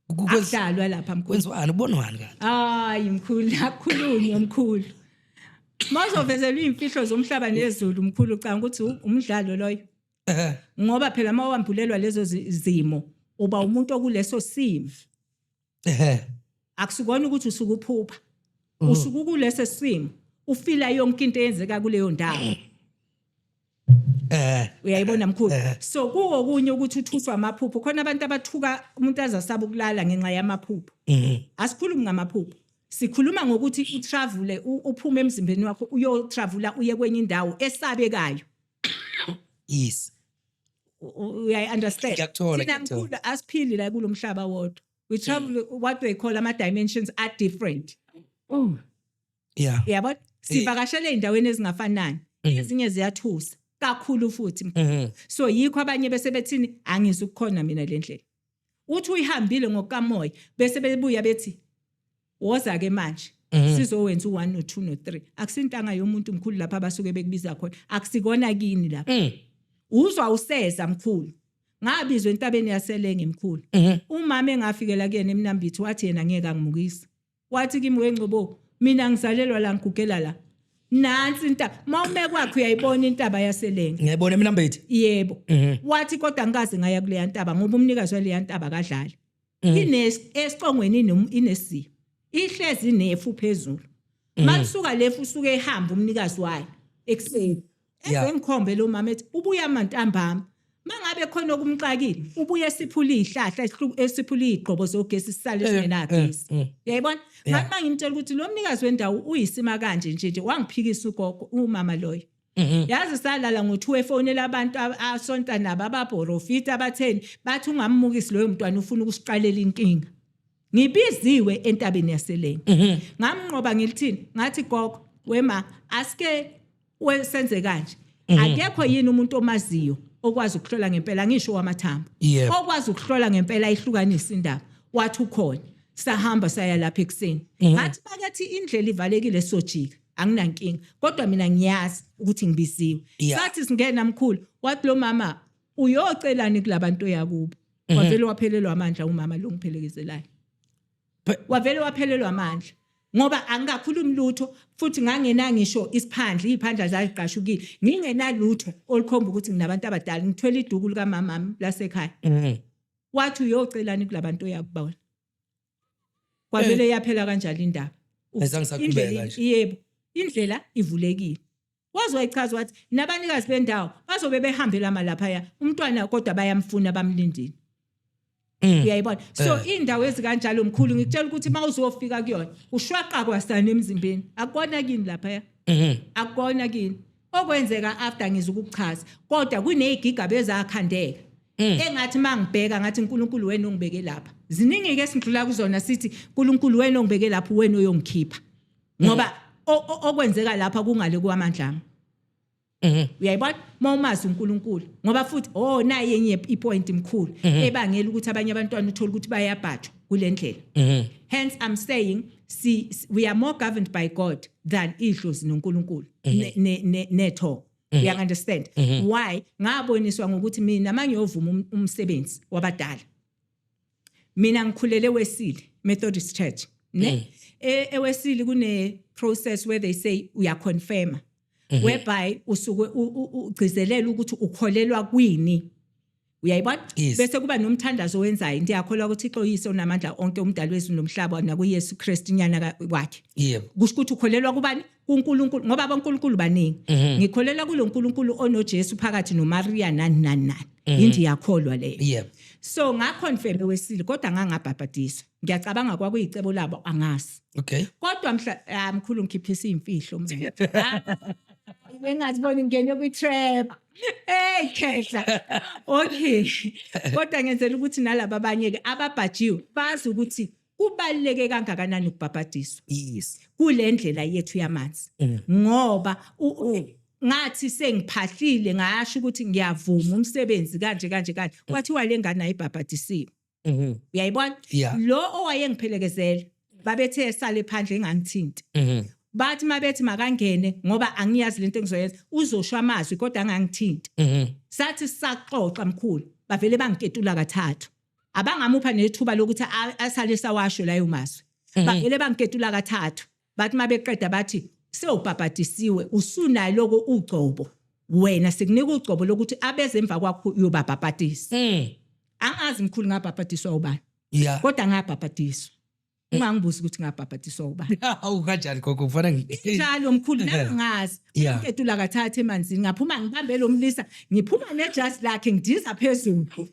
Akudlalwa lapha, mkhulu. Kwenziwani, kubonwani kanti? Hayi, mkhulu, akukhulunywa, mkhulu. Mawuzovezelwa iy'mfihlo zomhlaba nezulu, mkhulu, ucanga ukuthi umdlalo loyo. Ngoba phela uma wambulelwa lezo zimo, uba umuntu okuleso simo. Akusikona ukuthi usuke uphupha. Usuke kuleso simo, ufila yonke into eyenzeka kuleyo ndawo. Uyayibona, mkhulu? So kuwokunye ukuthi uthuswa amaphupho. Khona abantu abathuka umuntu azasaba ukulala ngenxa yamaphupho. Asikhulumi ngamaphupho. Sikhuluma ngokuthi utravele, uphume emzimbeni wakho, uyotravela uye kwenye indawo esabekayo. Uyayi-understand? Ngiyakuthola, Thina, ngiyakuthola. mkhulu, asiphili la kulo mhlaba wodwa. We travel, what they call ama dimensions are different. Uyabona? Sivakashele ey'ndaweni ezingafanani. Ezinye ziyathusa kakhulu futhi. So yikho abanye bese bethini, "Angizukukhona mina le ndlela." Uthi uyihambile ngokukamoya, bese bebuya bethi, "Woza ke manje. Sizowenza u1 no2 no3." Akusintanga yomuntu, mkhulu, lapha abasuke bekubiza khona. Akusikona kini lapha. Uzwa useza, mkhulu. Ngabizwa entabeni yaseLenge, mkhulu. Umama engafikela kuyena eMnambithi wathi yena ngeke angimukise. Wathi kimi, "Wengcobo, mina ngizalelwa la, ngigugela la. Nansi intaba. Mawume kwakhe uyayibona intaba yaseLenge." Ngiyayibona eMnambithi. Yebo. Wathi kodwa ngikaze ngaya kuleya ntaba ngoba umnikazi waleya ntaba kadlali. Ines esicongweni inesimo. Ihlezi inefu phezulu. Makusuka lefu usuke ehamba umnikazi wayo ekuseni. Eze ngikhombe lo mama ethi ubuya mantambama. Mangabe khona okumxakile, ubuye esiphula izihlahla, esiphula izigqobo zogesi, sisale singenagesi. Uyayibona? Yeah. Ngathi mangimtshela ukuthi lo mnikazi wendawo uyisima kanje nje nje, wangiphikisa ugogo, umama loyo. Yazi salala ngo2 efonela abantu asonta nabo, abaprofita, abatheni, bathi ungammukisi loyo mntwana, ufuna ukusiqalela inkinga. Ngibiziwe entabeni yaseLenge. Ngamnqoba ngilithini? Ngathi, "Gogo, wema, asike senze kanje. Akekho yini umuntu omaziyo okwazi ukuhlola ngempela, ngisho wamathambo, okwazi ukuhlola ngempela ihlukanise indaba?" Wathi ukhona. Sahamba saya lapha ekuseni. Ngathi bakethi indlela ivalekile, sojika. Anginankinga. Kodwa mina ngiyazi ukuthi ngibiziwe. Sathi singena, mkhulu, wathi lo mama, "Uyocelani kulabantu oyakubo?" Wavele waphelelwa amandla umama lo ngiphelekezelayo. Wavele waphelelwa amandla ngoba angikakhulumi lutho futhi ngangena ngisho isiphandla, iy'phandla zaziqashukile, ngingenalutho olukhomba ukuthi nginabantu abadala, ngithwele iduku likamamami lasekhaya. Wathi, "Uyocelani kulabantu oyakubona?" Kwavele yaphela kanjalo indaba. Ayizange isaqhubeka Indlela nje. Yebo, indlela ivulekile. Waze wayichaza wathi nabanikazi bendawo bazobe behambela malaphaya, umntwana kodwa bayamfuna, bamlindile. Uyayibona? So indawo ezikanjalo, mkhulu, ngikutshela ukuthi uma uzofika kuyona ushwaqa kwasana emzimbeni. Akukona kini laphaya, akukona kini. Okwenzeka after ngizukuchaza, kodwa kuney'gigaba ezakhandeka engathi mangibheka ngathi, uNkulunkulu wena ongibeke lapha. Ziningi ke sindlula kuzona, sithi, uNkulunkulu wena ongibeke lapha, wena oyongikhipha, ngoba okwenzeka lapha kungale kwamandla ami. Uyayibona uma umazi uNkulunkulu? Ngoba futhi, oh, nayi enye ipoint, mkhulu, ebangela ukuthi abanye abantwana uthola ukuthi bayabhajwa kule ndlela. Hence I'm saying, see, we are more governed by God than idlozi noNkulunkulu netho. You understand why? Ngaboniswa ngokuthi mina mangiyovuma umsebenzi wabadala, mina ngikhulele Wesile Methodist Church, ne eWesile kune process where they say uyaconfirma, whereby usuke ugcizelela ukuthi ukholelwa kwini. Uyayibona? Yes. Bese kuba nomthandazo owenzayo: ndiyakholwa kuThixo uyise onamandla onke, umdali wezulu nomhlaba, nakuYesu Kristu inyana wakhe. Kusho ukuthi ukholelwa kubani? KuNkulunkulu, ngoba aboNkulunkulu baningi. Ngikholelwa kulo nkulunkulu onoJesu phakathi noMaria, nani nani nani, indiyakholwa leyo. So ngaconfirm eWesile, kodwa ngangabhabhadiswa. Ngiyacabanga kwakuyicebo labo, angazi. Kodwa mhla, ah, mkhulu, ngikhiphisa imfihlo mina. Ah, bengazibona ngingene kwi-trap. Hey khehla, okay, kodwa ngenzela ukuthi nalaba abanye-ke ababhajiwe bazi ukuthi kubaluleke kangakanani ukubhabhadiswa kule ndlela yethu yamanzi, ngoba ngathi sengiphahlile, ngasho ukuthi ngiyavuma umsebenzi kanje kanje kanje, kwathiwa le ngane ayibhabhadisiwe. Uyayibona? Yeah. Lo owayengiphelekezela, babethe sale phandle, engangithinti. Bathi mabethi makangene, ngoba angiyazi lento engizoyenza, uzosho amazwi kodwa angangithinti. Sathi saxoxa, mkhulu, bavele bangiketula kathathu, abangamupha nethuba lokuthi asale sawasho layo mazwi. Bavele bangiketula kathathu, bathi mabeqeda bathi, sewubhabhadisiwe, usunaloko ugcobo, wena sikunika ugcobo lokuthi abeze emva kwakho uyobabhabhadisa. Angazi, mkhulu, ngabhabhadiswa ubani, kodwa ngabhabhadiswa. Ungangibuzi ukuthi ngabhabhadiswa ubani. Hawu, kanjani gogo? Kufana Njalo, mkhulu, nangazi. Ngiketula kathathu emanzini, ngaphuma ngibambe lo mlisa, ngiphuma nejazi lakhe, ngidiza phezulu.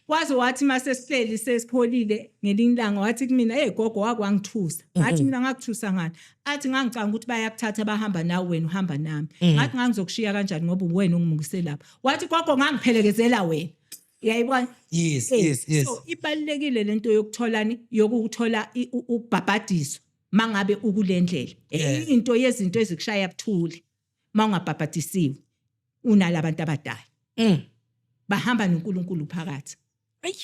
Waze wathi mase sihleli sesipholile ngelinye ilanga, wathi kumina, "Hey gogo, wakwangithusa." Ngathi mina, "Ngakuthusa ngani?" Athi, "Ngangicanga ukuthi bayakuthatha bahamba nawe, wena uhamba nami." Ngathi, "Ngangizokushiya kanjani ngoba uwena ongimukise lapha?" Wathi, "Gogo, ngangiphelekezela wena." Uyayibona? Yes. Yes. So ibalulekile lento yokutholani, yokuthola ukubhabhadiswa mangabe ukulendlela. Into yezinto ezikushaya buthule mawungabhabhadisiwe unalabantu abadala. Bahamba noNkulunkulu phakathi. Ayi.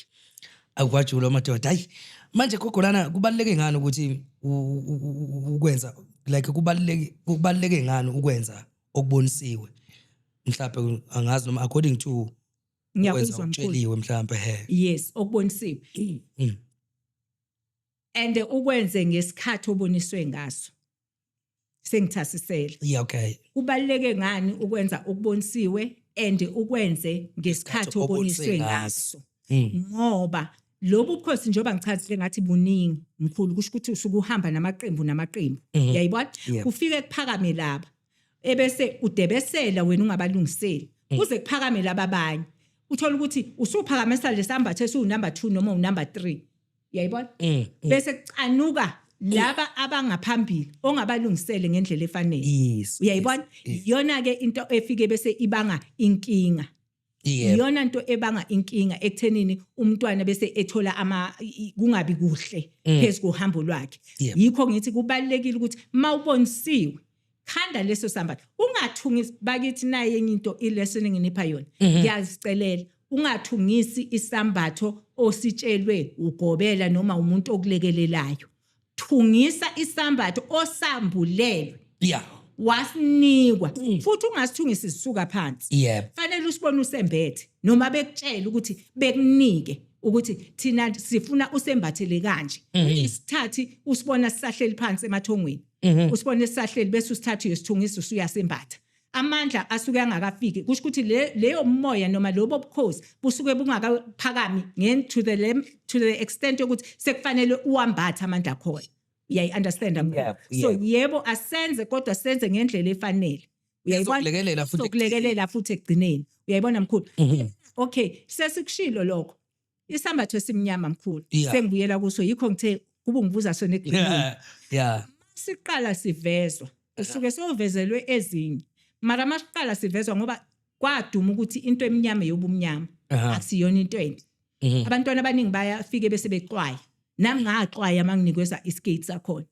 Akwajula madoda. Hayi. Manje gogo lana kubaluleke ngani ukuthi ukwenza, like, kubaluleke ngani ukwenza okubonisiwe? Mhlawumbe angazi noma according to ukwenza Ngiyakuzwa, mkhulu. okutsheliwe mhlawumbe, he. Yes, okubonisiwe. And ukwenze ngesikhathi oboniswe ngaso. Sengithasisela. Kubaluleke ngani ukwenza okubonisiwe and ukwenze ngesikhathi oboniswe oboniswe ngaso? Ngaso? Ngoba lobu bukhosi, njengoba ngichazile ngathi buningi, mkhulu, kusho ukuthi usuke uhamba namaqembu namaqembu. Uyayibona? Yeah. Kufike kuphakame laba, ebese udebesela wena ungabalungiseli, kuze kuphakame laba abanye. Uthola ukuthi usuphakamisa lesambatho esiwu number 2 noma u number 3. Uyayibona? Bese kucanuka laba abangaphambili ongabalungisele ngendlela efanele. Uyayibona? Iyona ke into efike bese ibanga inkinga. Iyona into ebanga inkinga ekuthenini umntwana bese ethola ama kungabi kuhle phezu kohambo lwakhe. Yikho ngithi kubalulekile ukuthi mawubonisiwe, khanda leso sambatho, ungathungisi. Bakithi, naye enye into, ilesson enginipha yona, ngiyazicelela, ungathungisi isambatho ositshelwe ugobela noma umuntu okulekelelayo. Thungisa isambatho osambulelwe, wasinikwa, futhi ungasithungisi sisuka phansi. Fanele usibone usembethe noma bekutshela ukuthi bekunike ukuthi thina sifuna usembathele kanje. Isithathi usibona sisahleli phansi emathongweni, usibone sisahleli, bese usithatha uyosithungisa, usuyasembatha. Amandla asuke angakafiki. Kusho ukuthi leyo moya noma lobo bukhosi busuke bungakaphakami to the extent yokuthi sekufanele uwambathe amandla akhona. Uyayi-understand? Yeah. So yebo, asenze, kodwa senze ngendlela efanele. Uyayibona? Ezokulekelela futhi. Ezokulekelela futhi ekugcineni. Uyayibona, mkhulu? Okay, sesikushilo lokho. Isambatho esimnyama, mkhulu, sengibuyela kuso, yikho ngithe kuba ungibuza sona ekugcineni. Siqala sivezwa, usuke sovezelwe ezinye, mara masiqala sivezwa, ngoba kwaduma ukuthi into emnyama yobumnyama, akusiyona into enhle. Abantwana abaningi bayafike bese bexwaya. Nami ngaxwaya manginikeza iskate sakhona.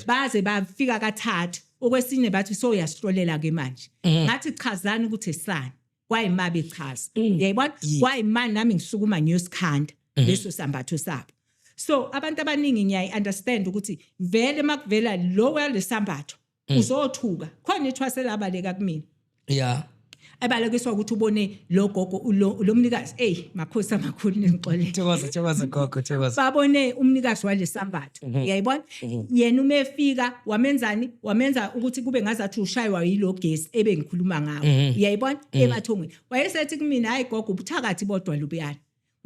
Baze bafika kathathu, okwesine bathi soyasihlolela ke manje. Ngathi chazani ukuthi esani. Kwayima bechaza, uyayibona? Kwayima nami ngisukuma ngiyosikhanda leso sambatho sabo. So abantu abaningi ngiyayi-understand ukuthi vele makuvela lo walesambatho uzothuka. Khona ithwasela abaleka kumina, ebalekiswa ukuthi ubone lo gogo, lo mnikazi. Ey, makhosi amakhulu, ningixolele. Thokoza, thokoza gogo, thokoza. Babone umnikazi walesambatho, uyayibona? Yena uma efika wamenzani? Wamenza ukuthi kube ngazathi ushaywa yilo gesi ebengikhuluma ngawo, uyayibona, emathongweni. Wayesethi kumina, "Hayi gogo, ubuthakathi bodwa lobuyana,"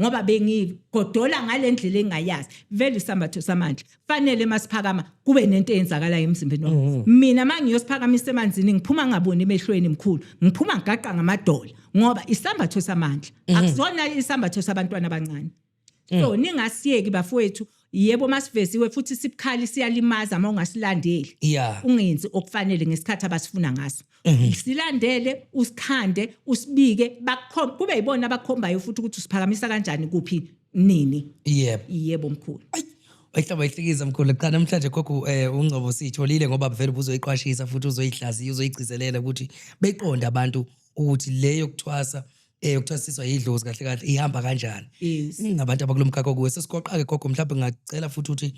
ngoba bengigodola ngale ndlela engayazi. Vele isambatho samandla fanele masiphakama kube nento eyenzakalayo emzimbeni wami. Mina mangiyosiphakamisa emanzini, ngiphuma ngaboni emehlweni, mkhulu, ngiphuma ngigaqa ngamadola, ngoba isambatho samandla akusona isambatho sabantwana abancane. So ningasiyeki, bafowethu. Yebo, masiveziwe futhi sibukhali, siyalimaza uma ungasilandeli, ungenzi okufanele ngesikhathi abasifuna ngaso. Silandele, usikhande, usibike, bakukhombe, kube yibona abakhombayo futhi ukuthi usiphakamisa kanjani, kuphi, nini. Yebo, mkhulu. Ayi, wayihlaba wayihlikiza, mkhulu. Cha, namhlanje gogo ungcobo siyitholile, ngoba vele ubuzoyiqwashisa futhi uzoyihlaziya, uzoyigcizelela ukuthi beqonde abantu ukuthi le yokuthwasa, yokuthwasiswa yidlozi kahle kahle ihamba kanjani. Ngabantu abakulomkhakha kuwe. Sesigoqa ke gogo, mhlawumbe ngingacela futhi ukuthi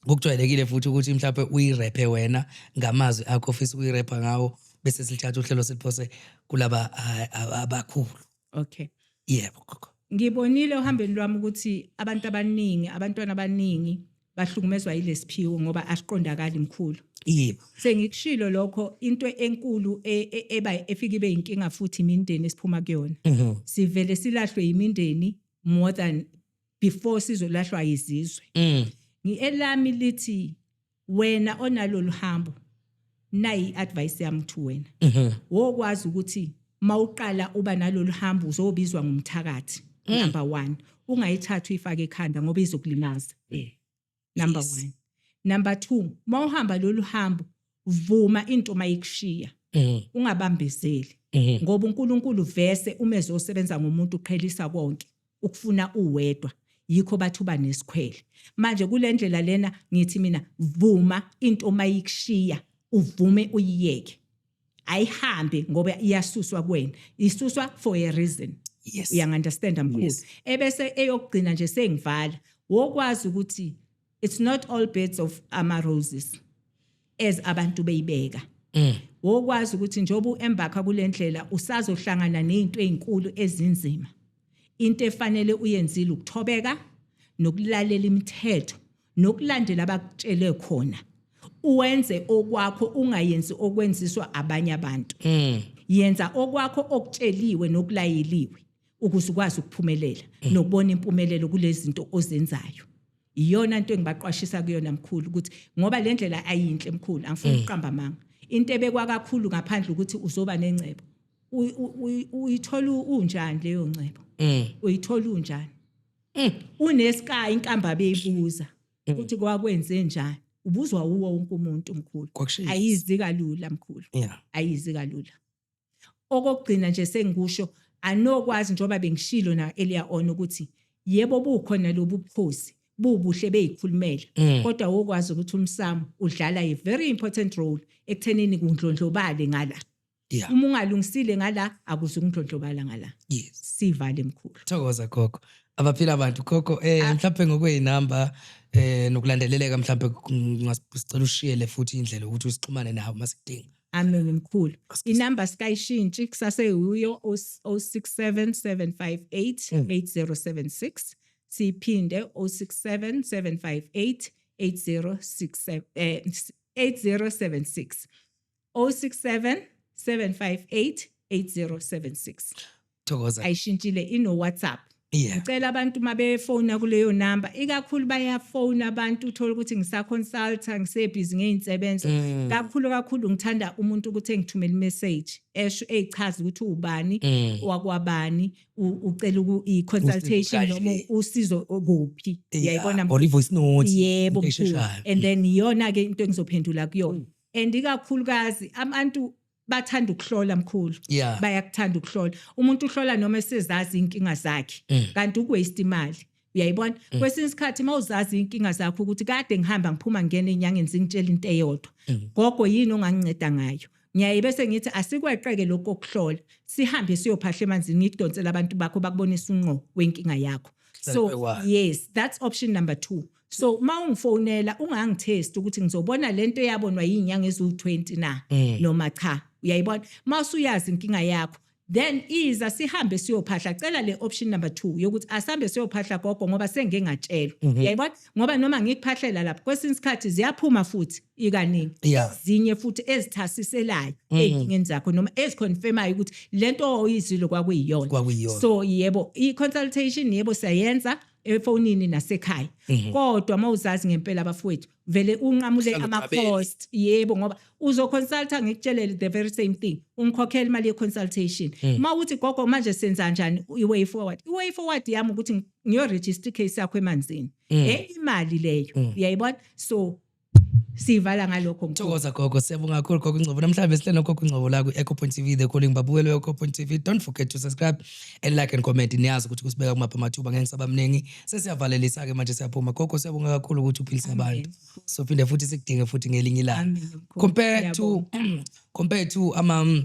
ngokujwayelekile futhi ukuthi mhlawumbe uyirephe wena ngamazwi akho ofisa ukuyirepha ngawo, bese silithatha uhlelo siliphose kulaba abakhulu. Okay. Yebo, gogo. Ngibonile ohambeni lwami ukuthi abantu abaningi, abantwana abaningi bahlukumezwa yilesiphiwo ngoba asiqondakali, mkhulu. Sengikushilo lokho. Into enkulu eba efika ibe inkinga futhi imindeni esiphuma kuyona. Sivele silahlwe imindeni more than before sizolahlwa izizwe. Elami lithi wena onalolu hambo, nayi advice yami to wena. Wokwazi ukuthi mawuqala uba nalolu hambo uzobizwa ngumthakathi. Number 1, ungayithathi uyifake ekhanda ngoba izokulimaza. Number 1. Number 2, mawuhamba lolu hambo, vuma into mayikushiya. Ungabambezeli. Ngoba uNkulunkulu vese uma ezosebenza ngomuntu uqhelisa konke, ukufuna uwedwa. Yikho bathi uba nesikhwele. Manje kule ndlela lena ngithi mina vuma into mayikushiya, uvume uyiyeke. Ayihambe ngoba iyasuswa kuwena. Isuswa for a reason. Uyangi-understand, mkhulu? Yes. Ebese eyokugcina nje sengivala. Wokwazi ukuthi it's not all beds of ama roses as abantu beyibeka. Wokwazi ukuthi njengoba uembarka kule ndlela usazohlangana nezinto ezinkulu ezinzima. Into efanele uyenzile ukuthobeka nokulalela imithetho nokulandela abakutshele khona. Uwenze okwakho, ungayenzi okwenziswa abanye abantu. Yenza okwakho okutsheliwe nokulayeliwe ukuze ukwazi ukuphumelela nokubona impumelelo kulezi zinto ozenzayo. Iyona into engibaqwashisa kuyona, mkhulu, ukuthi ngoba le ndlela ayinhle, mkhulu, angifuni ukuqamba amanga. Into ebekwa kakhulu ngaphandle ukuthi uzoba nengcebo, uyithola unjani leyo ngcebo? Uyithola unjani? Unesky inkamba beyibuza ukuthi kwakwenze njani, ubuzwa uwo wonke umuntu, mkhulu. Kwakushisa. Ayizi kalula, mkhulu. Ayizi kalula. Okokugcina nje sengikusho, anokwazi njengoba bengishilo na earlier on ukuthi yebo, bukhona lobu bukhosi bubuhle beyikhulumela, kodwa wokwazi ukuthi umsamo udlala a very important role ekuthenini kundlondlobale ngala. Uma ungalungisile ngala, akuzukundlondlobala ngala. Sivale, mkhulu. Thokoza gogo. Abaphila abantu, gogo, mhlawumbe ngokweyinamba nokulandeleleka, mhlawumbe ngasicela ushiyele futhi indlela ukuthi usixhumane nawo masikudinga. Amen, mkhulu. Inamba sikayishintshi, kusaseyuyo 067 758 8076. Siphinde, 067 758 8067, 8076, 067 758 8076. Thokoza. Ayishintshile, ino WhatsApp. Ngicela abantu mabefona kuleyo number, ikakhulu bayafona abantu, uthola ukuthi ngisaconsulta, ngisebhizi ngey'nsebenzo. Kakhulu kakhulu ngithanda umuntu ukuthi engithumele imessage esho eyichaza ukuthi ubani, wakwabani, ucela i-consultation Usizo noma kanje. usizo kuphi, uyayibona? Or i-voice note. Yebo, Into mkhulu. esheshayo. And then iyona-ke into engizophendula kuyona, and ikakhulukazi abantu bathanda ukuhlola, mkhulu. Bayakuthanda ukuhlola. Umuntu uhlola noma esezazi inkinga zakhe, kanti ukuwaste imali, uyayibona? Kwesinye isikhathi uma uzazi inkinga zakho ukuthi kade ngihamba ngiphuma ngingena enyangeni, zingitshela into eyodwa, gogo, yini onganginceda ngayo? Ngiyaye bese ngithi asikweqeke lokho kokuhlola, sihambe siyophahla emanzini, ngikudonsela abantu bakho, bakubonisa unqo wenkinga yakho. So Kuhlale. yes, that's option number 2. So uma ungifonela, ungangitest ukuthi ngizobona lento eyabonwa yinyanga eziwu-20 na noma cha, uyayibona? Uma usuyazi inkinga yakho, then iza sihambe siyophahla. Cela le option number 2 yokuthi asambe siyophahla, gogo, ngoba sengike ngatshelwa, uyayibona? Ngoba noma ngikuphahlela lapho, kwesinye isikhathi ziyaphuma futhi ikaningi ezinye futhi ezithasiselayo ey'nkingeni zakho noma eziconfirmayo ukuthi lento oyizwile kwakuyiyona. Kwakuyiyona. So yebo, i-consultation, yebo, siyayenza efonini nasekhaya, kodwa uma uzazi ngempela, abafowethu, vele unqamule Uhlale uqaphele. ama-cost. Yebo, ngoba uzoconsulta, ngikutshelele the very same thing, ungikhokhela imali ye-consultation. Uma uthi, "Gogo, manje senza njani, i-way forward?" I-way forward yami ukuthi ngiyoregister icase yakho emanzini, enye imali leyo, uyayibona? So siyivala ngalokho, mkhulu. Thokoza, gogo. Siyabonga kakhulu, gogo Ngcobo. Namhlanje sihleli nogogo Ngcobo la ku-Echo Point TV, The Calling. Babukeli we-Echo Point TV, don't forget to subscribe and like and comment. Niyazi ukuthi kusibeka kumaphi amathuba. Ngeke ngisaba mningi, sesiyavalelisa-ke manje, siyaphuma. Gogo, siyabonga kakhulu ukuthi uphilise abantu. Sophinde futhi sikudinge futhi ngelinye ilanga. Amen, mkhulu. Compare to compare to ama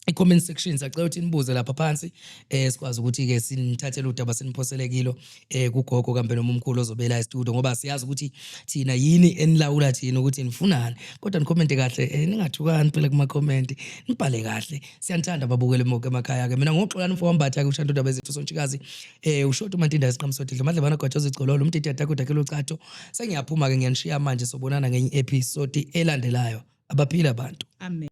i-comment section, siyacela ukuthi nibuze lapha phansi, sikwazi ukuthi-ke sinithathele udaba, siniphosele kilo kugogo kambe noma umkhulu ozobela e-studio, ngoba siyazi ukuthi thina yini enilawula thina ukuthi nifunani. Kodwa nikhomente kahle, ningathukani phela kuma-comment, nibhale kahle. Siyanithanda, babukele emakhaya-ke. Mina ngoxolani mfo wambatha-ke, ushanta udaba ezethu sontshikazi, ushoti umantinda isiqhamusothi madlebana gwajoza igcololo umdidi yadakudakela ucatho. Sengiyaphuma-ke, ngiyanishiya manje. Sobonana ngenye i-episode elandelayo. Abaphila abantu. Amen.